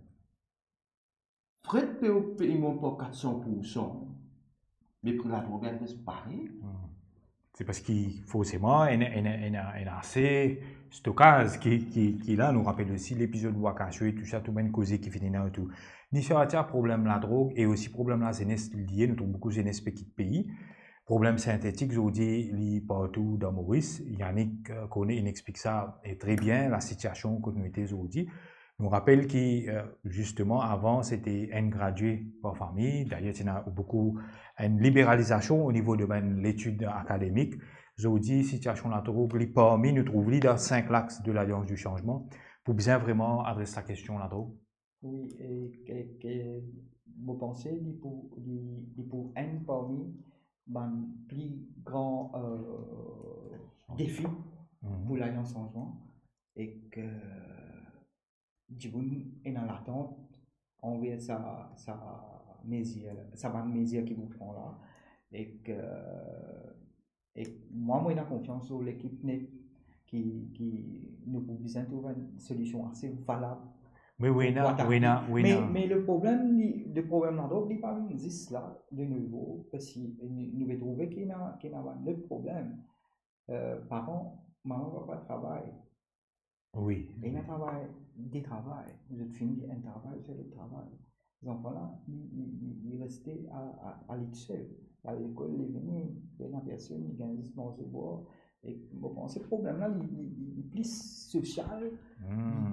Fret pe, pe mont par kat san poursan. Me pri ladrog inn res parey. Se parski forseman ena, ena, ena, ena ase stokaz ki, ki, ki la. Nou rapel osi lepizod Wakasho e tou sa, tou bann koze ki finn ena otour. Nishard, problem ladrog e osi problem lazenes li ye, nou trouv boukou zenes pe kit pei. Problem sintetik, zordi, li partou dan Moris. Yannick, euh, Corneille, inn explik sa, e tre bien, lasitiasion kot nou ete zordi. Nou rapel ki, euh, zisteman, avan, sete enn gradie par fami. Dayer, ti ena boukou enn liberalizasion o nivo de bann letid akademik. Zordi, sitiasion ladrog, li parmi, nou trouv li dan sink lax de Lalians di Sanzman. Pou bizin vreman adres lakestion ladrog. Wi, e, e, e mo panse li pou, li, li pou enn parmi bann pli gran, euh, defi pou Lalians Sanzman, e ki dimoun ena latant anver sa, sa mezir, sa bann mezir ki pou pran la, e ki, e mwa, mo ena konfians lor lekip net ki, ki nou pou bizin trouv enn solision ase valab. Me wi, ena, pou atake. Wi, ena, wi, me, ena. Me le problem, li, le problem ladrog, li pa vinn zis la, de nouvo, parski nou, nou pe trouve ki ena, ki ena bann lot problem. Euh, paran, mama, papa travay. Wi. E ena travay, de travay. Zot fini enn travay, fer lot travay. Zanfan la, li, li, li, li reste a, a, a li tousel. Al lekol, li vini, pena personn, li gagn zis manze bwar. E mo panse problem la, li, li, li, li pli sosial, li,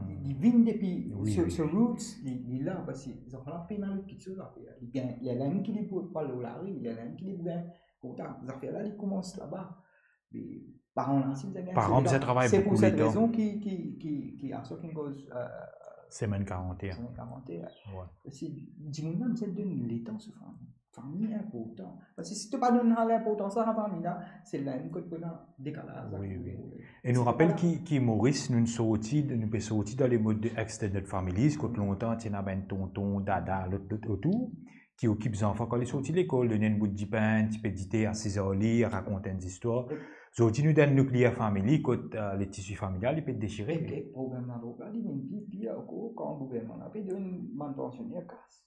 li, li vinn depi so, so roots, li, li la, parski zanfan la pena lot kiksoz a fer. Li gagn, li ena enn ki li pou al lor lari, li ena enn ki li pou gagn, koumsa, zafer la, li koumans laba. Me paran la, si bizin gagn, paran bizin travay boukou letan. Se pou set rezon ki, ki, ki, ki, a sa ki koz, eh, semenn karant-e-enn. Semenn karant-e-enn. Wi. Parski dimoun la bizin donn letan so fami. Fami inportan. Parski si to pa donn linportans a fami la, se la enn kot pou ena dekalaz la. Wi, wi. E nou rapel ki, ki Moris, nou sorti, nou pe sorti dan le mod de extended families, kot lontan ti ena bann tonton, dada, lot, lot otour, ki okip zanfan kan li sorti lekol, donn enn bout dipin, tipe dite, asiz ar li, rakont enn zistwar. Wi. Zordi nou dan enn nuclear family, kot, eh, le tisi familial, li pe desire. E problem ladrog la, li vinn pli pir ankor kan gouvernman la pe donn bann pansioner kas.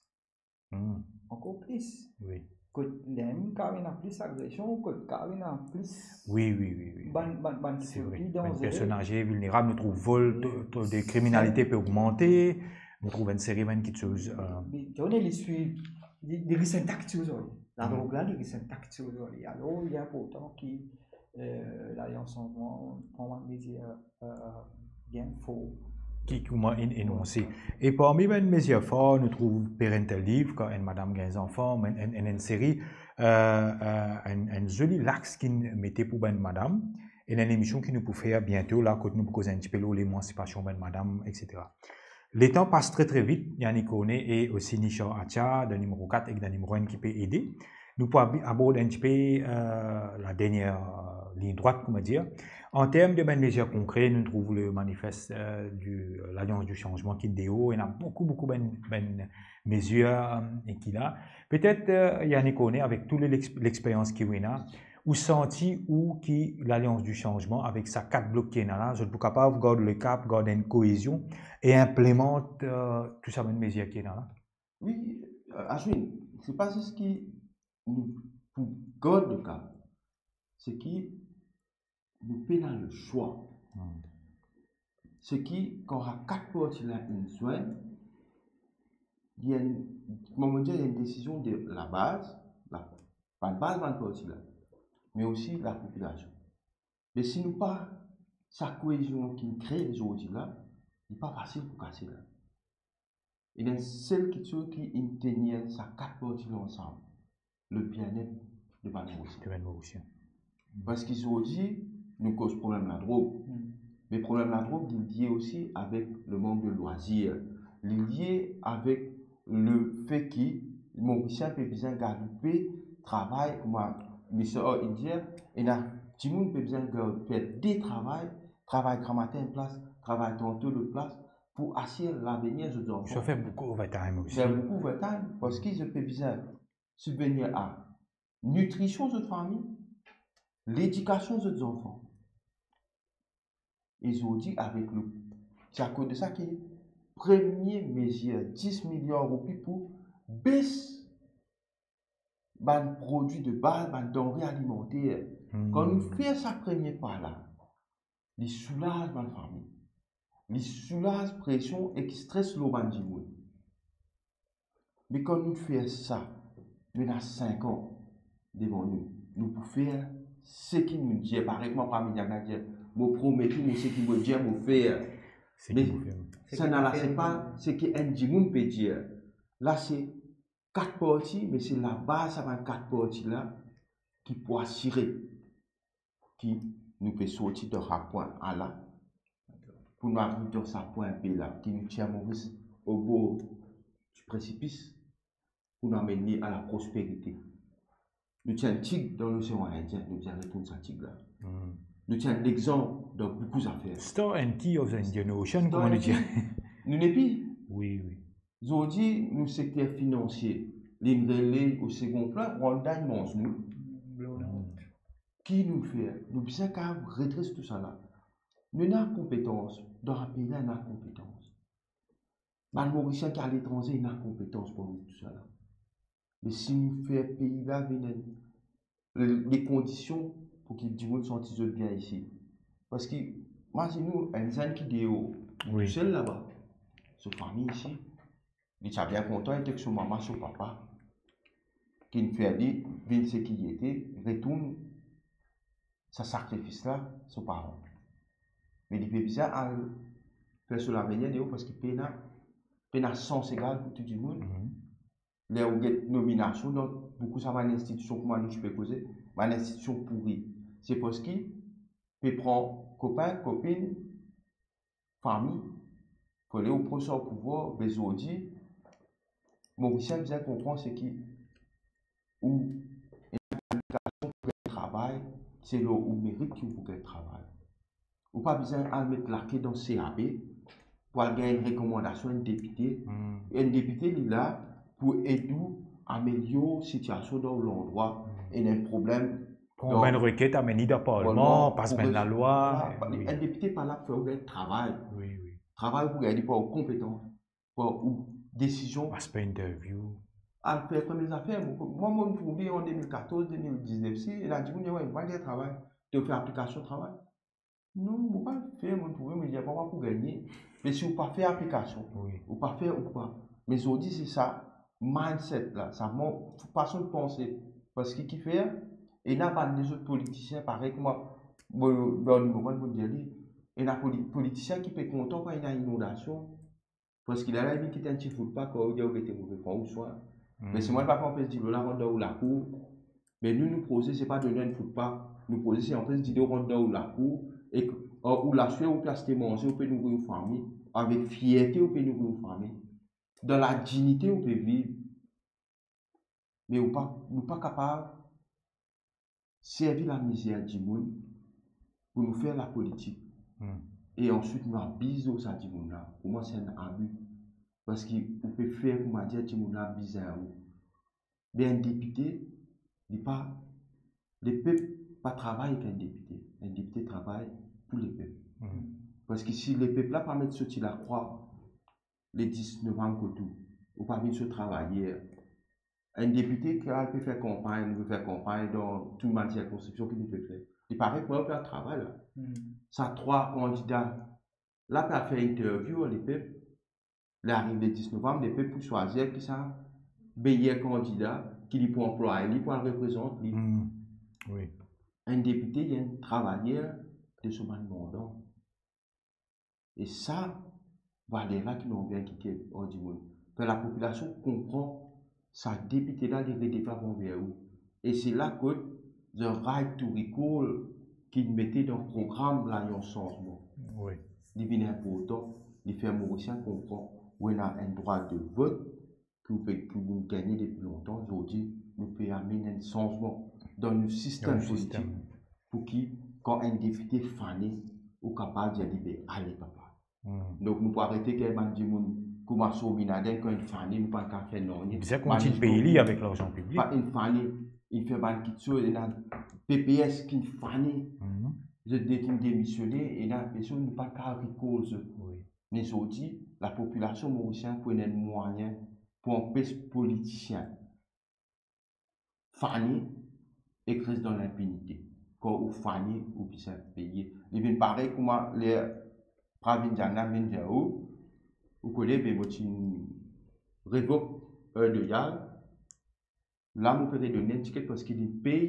Hmm. Ankor plis. Wi. Kot lerla kapav ena plis agresion, kot kapav ena plis, wi, wi, wi, wi, bann, bann, bann, se vre, pli danzere. Bann personn aze, vilnerab, nou trouv vol, to, to de kriminalite pe ogmante, nou trouv enn seri bann kiksoz, eh. Me, me to kone li swiv, li, li ris enn ta kiksoz, wi. Ladrog la, li ris enn ta kiksoz, wi. Alor, li inportan ki, eh, Lalians Sanzman pran bann mezir, eh, bien for. Ki, ki kouma en-, enonse. E parmi bann mezir for, nou trouv parental leave, kan enn madam gagn zanfan, enn, enn, enn, enn seri, eh, eh, enn, enn zoli laks ki mete pou bann madam. Ena enn emision ki nou pou fer biento la, kot nou pou koz enn tipe lor lemansipasion bann madam, et cetera. Letan pas tre, tre vit, Yannick Cornet e osi Nishar Atia, dan nimero kat ek dan nimero enn ki pe ede. Nou pou ab-, abord enn tipe, eh, la dernie, eh, lign drwat, kouma dir. An term de bann mezir konkre, nou trouv le manifest, eh, di, eh, Lalians di Sanzman ki deor. Ena boukou, boukou bann, bann mezir, eh, ki la. Petet, eh, Yannick Cornet, avek tou le, lex-, lexperyans ki ou ena, ou santi ou ki Lalians di Sanzman, avek sa kat blok ki ena la, zot pou kapav gard le kap, gard enn koezion e inplimant, eh, tou sa bann mezir ki ena la? Wi, eh, Ashwin, se pa zis ki nou pou gard le kap, se ki nou pena leswa. Hmm. Se ki, kan sa kat parti la inn zwenn, li enn, kouma mo dir, li enn desizion de labaz, la, bann baz bann parti la, me osi lapopilasion. Me si nou pa, sa koezion ki kree zordi la, li pa fasil pou kase la. Ena enn sel kiksoz ki inn tenir sa kat parti la ansam, le bienet de bann Morisien. De bann Morisien. Parski zordi, nou koz problem ladrog. Hmm. Me problem ladrog, li lie osi avek le mank de lwazir. Li lie avek lefe ki Morisien pe bizin galoupe, travay, kouma misie inn dir, ena dimoun pe bizin ga-, fer de travay, travay gramatin enn plas, travay tanto lot plas, pou asir lavenir zot zanfan. Sa fer boukou overtime osi. Fer boukou overtime, parski zot pe bizin sibvenir a nitrision zot fami, ledikasion zot zanfan. E zordi avek le, se akoz de sa ki premie mezir, dis miliar roupi pou bes bann prodwi de baz, bann danre alimanter. Hmm. Kan nou fer sa premie pa la, li soulaz bann fami. Li soulaz presion ek stres lor bann dimoun. Me kan nou fer sa, nou ena sink an devan nou, nou pou fer seki nou dir, parey kouma Pamela dir, mo promet ou, mo seki mo dir, mo fer. Seki mo fer. Me sannla, se pa seki enn dimoun pe dir. La, se kat parti, me se labaz sa bann kat parti la ki pou asire ki nou pe sorti dan sa pwin A la, pou nou ariv dan sa pwin B la, ki nou tir Moris obor di presipis, pou nou amenn li a laprosperite. Nou ti enn tig dan Losean Indien, nou bizin retourn sa tig la. Hmm. Nou ti enn lexanp dan boukou zafer. Star and Key of the Indian Ocean, kouma nou dir. Star and Key. Nou nepli. Wi, wi. Zordi, nou sekter finansie, li rele o segon plan, Rwanda inn manz nou. Blown out. Ki nou fer? Nou bizin kapav redres tou sa la. Nou ena konpetans, dan sa pei la ena konpetans. Bann Morisien ki aletranze ena konpetans pou tou sa la. Me si nou fer pei la vinn enn, le, le kondision pou ki dimoun santi zot bien isi. Parski Imazinn ou enn zenn ki deor, wi, tousel laba, so fami isi, li ti a bien kontan, li ete ek so mama, so papa, ki'nn fer li vinn seki li ete, retourn sa sakrifis la so paran. Me li pe bizin al fer so lavenir deor parski pena, pena sans egal pou tou dimoun. Mhm. Ler ou get nominasion dan boukou sa bann institision, kouma nou ti pe koze, bann institision pouri, se parski pe pran kopin, kopinn, fami, fode ou pran sa pouvwar. Be zordi, Morisien bizin konpran seki ou ena kvalifikasion pou gagn travay, se lor ou merit ki ou pou gagn travay. Ou pa bizin al met lake dan C A B pou al gagn enn rekomandasion enn depite. Hmm. Enn depite, li la pou ed ou amelior sitiasion dan ou landrwa, hmm, ena enn problem. Pran dan bann reket, amenn li dan parlman, parlman, pas pou bann res-, lalwa. Vwala, wi, enn depite pa la pou fer ou gagn travay. Wi, wi. Travay ou pou gagn li par ou konpetans, par ou desizion. Aspe interview. Al fer premie zafer. Mwa, mwa, mo trouve an de mil katorz, de mil diznef, si ena dimoun dir, "Wi, mo pa gagn travay." To fer aplikasion travay? Non, mo pa fer, mo trouve, mo dir, pa pou gagne. Me si ou pa fer aplikasion, wi, ou pa fer, ou pa. Me zordi, se sa mindset la, sa mo-, fason de panse. Parski kifer, ena bann lezot politisien, parey kouma, mo, Bernie Morand, mo dir li, ena poli-, politisien ki pe kontan kan ena inondasion, parski la, la, li kit enn ti footpath, kan ou dir ou mete move fran ou swin. Hmm. Me selman li pa pou anpes dilo la rant dan ou lakour. Me nou, nou proze, se pa donn enn footpath. Nou proze, se anpes dilo rant dan ou lakour. E, ar, ou laswar, ou pe aste manze, ou pe nouri ou fami. Avek fierte, ou pe nouri ou fami. Dan ladignite, ou pe viv. Me ou pa, nou pa kapav servi lamizer dimoun pou nou fer lapolitik. Hmm. E answit nou abiz lor sa dimoun la. Pou mwa, se enn abi. Parski ou pe fer, kouma dir, dimoun la bizin ou. Be enn depite, li pa, lepep pa travay ek enn depite. Enn depite travay pou lepep. Hmm. Parski si lepep la pa met so ti lakrwa le dis novanm kot ou, ou pa vinn so travayer. Enn depite ki al pe fer kanpagn, li pe fer kanpagn dan tou bann sirkonskripsion ki li pe fer. Li parey kouma ou pe al travay la. Hmm. Sa trwa kandida la pe al fer interview ar lepep. Li ariv le dis novanm, lepep pou swazir ki sa meyer kandida ki li pou anplwaye, li pou al reprezant li. Hmm. Wi. Enn depite, li enn travayer de so bann manda. E sa, valer la ki nou anvi inkilte ar dimoun. Fer lapopilasion konpran sa depite la, li redevan anver ou. E se la kot the right to recall ki mete dan program Lalians Sanzman. Wi. Li vinn inportan, li fer Morisien konpran ou ena enn drwa de vot ki ou pe, ki ou gagne depi lontan. Zordi, nou pe amenn enn sanzman dan nou sistem politik. Dan nou sistem. Pou ki, kan enn depite fane, ou kapav dir li, "Be, ale, papa." Hmm. Donk, nou pou arete gagn bann dimoun kouma Somin Aden, kan inn fane, nou pa kapav fer nanye. Bizin kontign pey li avek larzan piblik. Kan inn fane, inn fer bann kiksoz, ena P P S ki inn fane. Hmm. Zot de-, inn demisione, ena personn, nou pa kapav recall zot. Wi. Me zordi, lapopilasion morisien pou ena enn mwayin pou anpes politisien fane ek res dan linpinite. Kan ou fane, ou bizin peye. Li vinn parey kouma ler Pravin Jagnat vinn dir ou, ou kone, be mo ti revok, euh, Loyal, la mo pe redonn li enn tiket parski li pey,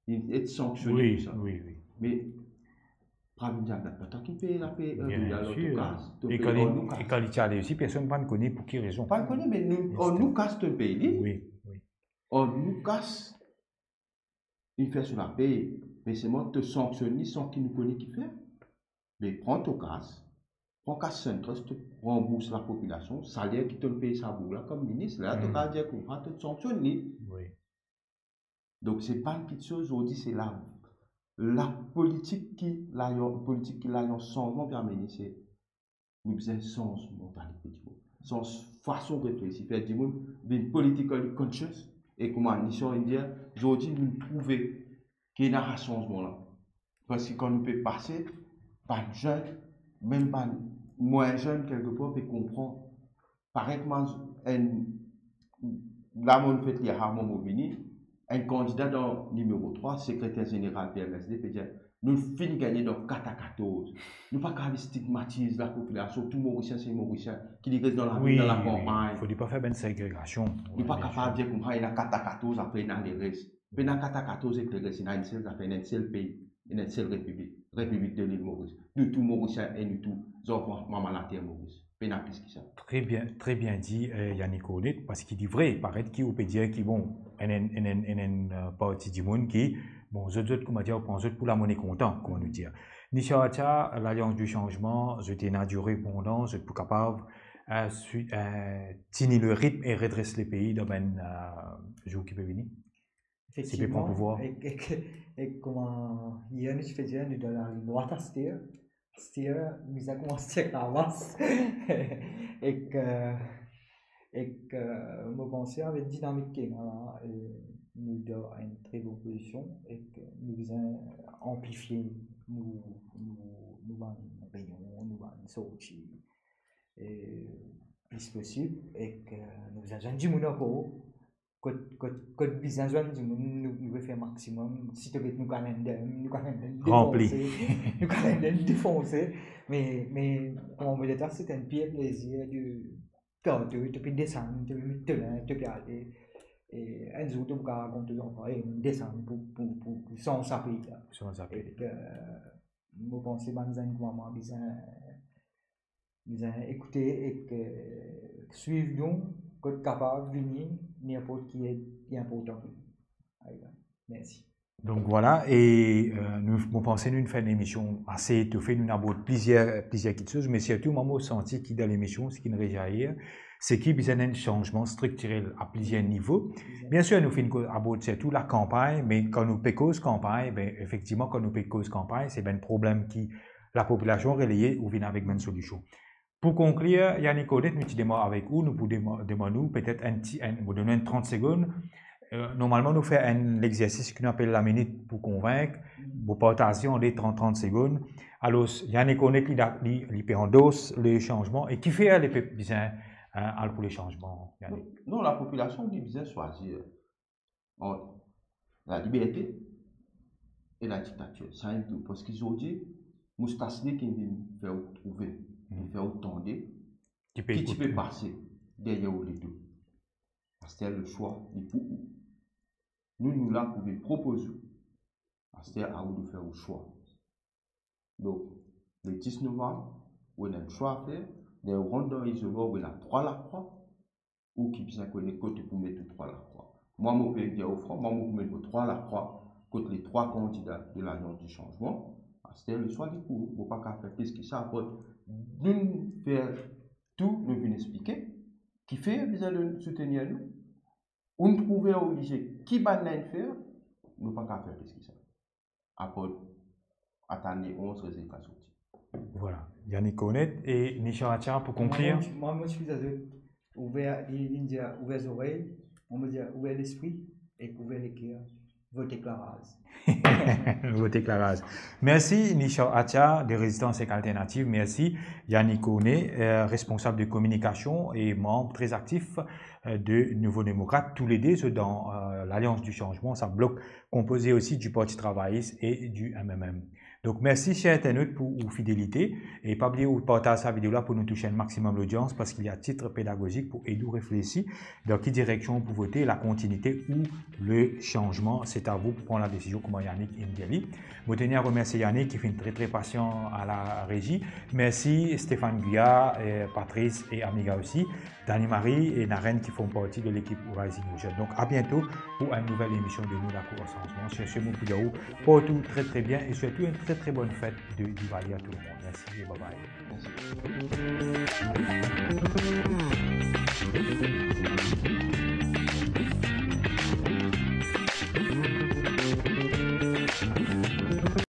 li et sanksione pou sa. Wi, wi, wi. Me Pravin Jagnat, pa to ki pey la, pey, euh, Loyal, an tou ka, to pey, an nou kas. Bien sir. E kan li ti ale osi, personn pa kone pou ki rezon. Pa kone, me nou, an nou kas to pey li. Wi, wi. An nou kas, li fer so lapey, me selman to sanksionn li san ki nou kone kifer. Me pran to kas, pran kas Suntrust, to ranbours lapopilasion, saler ki to pey sa boug la kom minis, la to kapav dir kouma to sanksionn li. Wi. Donk, se bann kiksoz zordi, se la, lapolitik ki Lalians, politik ki Lalians Sanzman pe amene, se nou bizin sanz mantalite dimoun, sanz fason reflesi, fer dimoun vinn politically conscious, e kouma Nishar inn dir, zordi nou trouve ki ena sa sanzman la. Parski kan nou pe pase, bann zenn, mem bann mwin zenn kelkepar pe konpran. Parey kouma enn, la mo fek lir, a, mo, mo vini, enn kandida dan nimero trwa, sekreter zeneral P M S D, pe dir, nou finn gagne dan kat a katorz. Nou pa kav stigmatiz lapopilasion, tou Morisien se Morisien, ki li res dan lavil, dan lakanpagn. Fode pa fer bann segregasion. Nou pa kapav dir koumsa ena kat a katorz, apre ena leres. Pena kat a katorz ek leres, ena enn sel zafer, ena enn sel pei, ena enn sel repiblik, Repiblik de Lil Moris. Nou tou Morisien e nou tou zanfan mama later Moris. Pena plis ki sa. Tre bien, tre bien di, eh, Yannick Cornette, parski li vre, paret ki ou pe dir ki, bon, enn, enn, enn, enn, enn, enn, eh, parti dimoun ki, bon, zot, zot, kouma dir, ou pran zot pou lamone kontan, kouma nou dir. Nisha Atia, Lalians di Sanzman, zot ena di repondan, zot pou kapav, eh, swi-, eh, tini le ritm e redres le pei dan bann, eh, zour ki pe vini. Si pe pran pouvwar. Efektivman, ek, ek, ek kouma yer nou ti pe dir, nou dan laliy drwat aster. Aster, bizin koumans tir kavas. Ek, eh, ek, eh, mo panse avek dinamik ki ena la, eh, nou dan enn tre bon pozision, ek nou bizin anplifie nou, nou, nou bann reyon, nou bann sorti, eh, plis posib, ek, eh, nou bizin zwenn dimoun ankor. Kot, kot, kot bizin zwenn dimoun, nou, nou pe fer maximum. Si to get nou kalenn, nou kalenn ranpli, defonse, nou kalenn defonse. Me, me, kouma mo dir twa, se enn pir plezir de, kan to, to pe desann, to pe met to linz, to pe ale. E enn zour to pou kav rakont to zanfan, e nou desann pou, pou, pou, pou sanz sa pei la. Sanz sa pei. Ek, eh, mo panse bann zenn kouma mwa bizin bizin ekoute ek, eh, swiv nou, kot kapav vini ninport ki ed ki inportan pou nou. Ayo, mersi. Donk vwala, e, eh, nou, mo panse nou fer enn emision ase etofe, nou abord plizier, plizier kiksoz, me sirtou, mwa, mo santi ki dan lemision, seki nou reyalir, seki bizin enn sanzman striktirel a plizier nivo. Plizier. Biensir, nou finn ko-, abord sirtou lakanpagn, me kan nou pe koz kanpagn, be, efektivman, kan nou pe koz kanpagn, se bann problem ki lapopilasion releye, ou vinn avek bann solision. Pou konklir, Yannick Cornette, nou ti demar avek ou, nou pou dema-, demann ou petet enn ti, enn, mo donn ou enn trant segonn. Eh, normalman, nou fer enn lexersis ki nou apel la minit pou konvink. Bon, partaze an de trant, trant segonn. Alor, Yannick Cornette, li, li, li pe andors le sanzman. E kifer lepep bizin, eh, al pou le sanzman, Yannick? Non, non, lapopilasion, li bizin swazir ant laliberte e ladiktatir. Sa enn tou, parski zordi, moustas li ki vinn fer ou trouve, vinn fer ou tande ki ti pe pase deryer ou ledo. Aster, leswa li pou ou. Nou, nou la pou vinn propoz ou. Aster, a ou de fer ou swa. Donk, le dis novam, ou ena enn swa a fer, ler ou rant dan izolwar, ou ena trwa lakrwa, ou ki bizin kone kot ou pou met ou trwa lakrwa. Mwa, mo pe dir ou fran, mwa, mo pou met mo trwa lakrwa kot le trwa kandida de Lalians di Sanzman. Aster, leswa li pou ou, mo pa kav fer plis ki sa, apar nou fer tou, nou vinn explike kifer bizin de soutenir nou. Ou'nn trouve oblize ki bann la inn fer, nou pa kav fer plis ki sa. Apar atann le onz, rezilta sorti. Vwala. Yannick Cornette e Nisha Atia pou konklir. Mwa, mwa, mo ti pou dir zot, ouver, li, li dir, ouver zorey, mwa, mo dir, ouver lespri ek ouver leker. Vote Klaraz. Vote Klaraz. Mersi Nisha Atia de Rezistans ek Alternativ. Mersi Yannick Cornette, eh, responsab de kominikasion e manb tre aktif, eh, de Nouvo Demokrat. Toulede zot dan, eh, Lalians di Sanzman, sa blok konpoze osi di Parti Travayis e di M M M. Donk, mersi, ser internat, pou ou fidelite. E pa bliye ou partaz sa video la pou nou touse enn maximum lodians, parski li a tit pedagozik pou ed ou reflesi dan ki direksion pou vote, la kontinite ou le sanzman. Se a vou pou pran la desizion, kouma Yannick inn dir li. Mo teni a remersie Yannick ki finn tre, tre pasian a la rezi. Mersi Stéphane Guyard, eh, Patrice e Amiga osi. Dani Marie e Naren ki form parti de lekip Rising Vision. Donk, a biento pou enn nouvel emision de Nou Lakour Sanzman. Sersi mo pou dir ou, port ou tre, tre bien e sirtou enn tre, tre bonn fet de Diwali a tou lemonn. Mersi e bye bye. Mersi.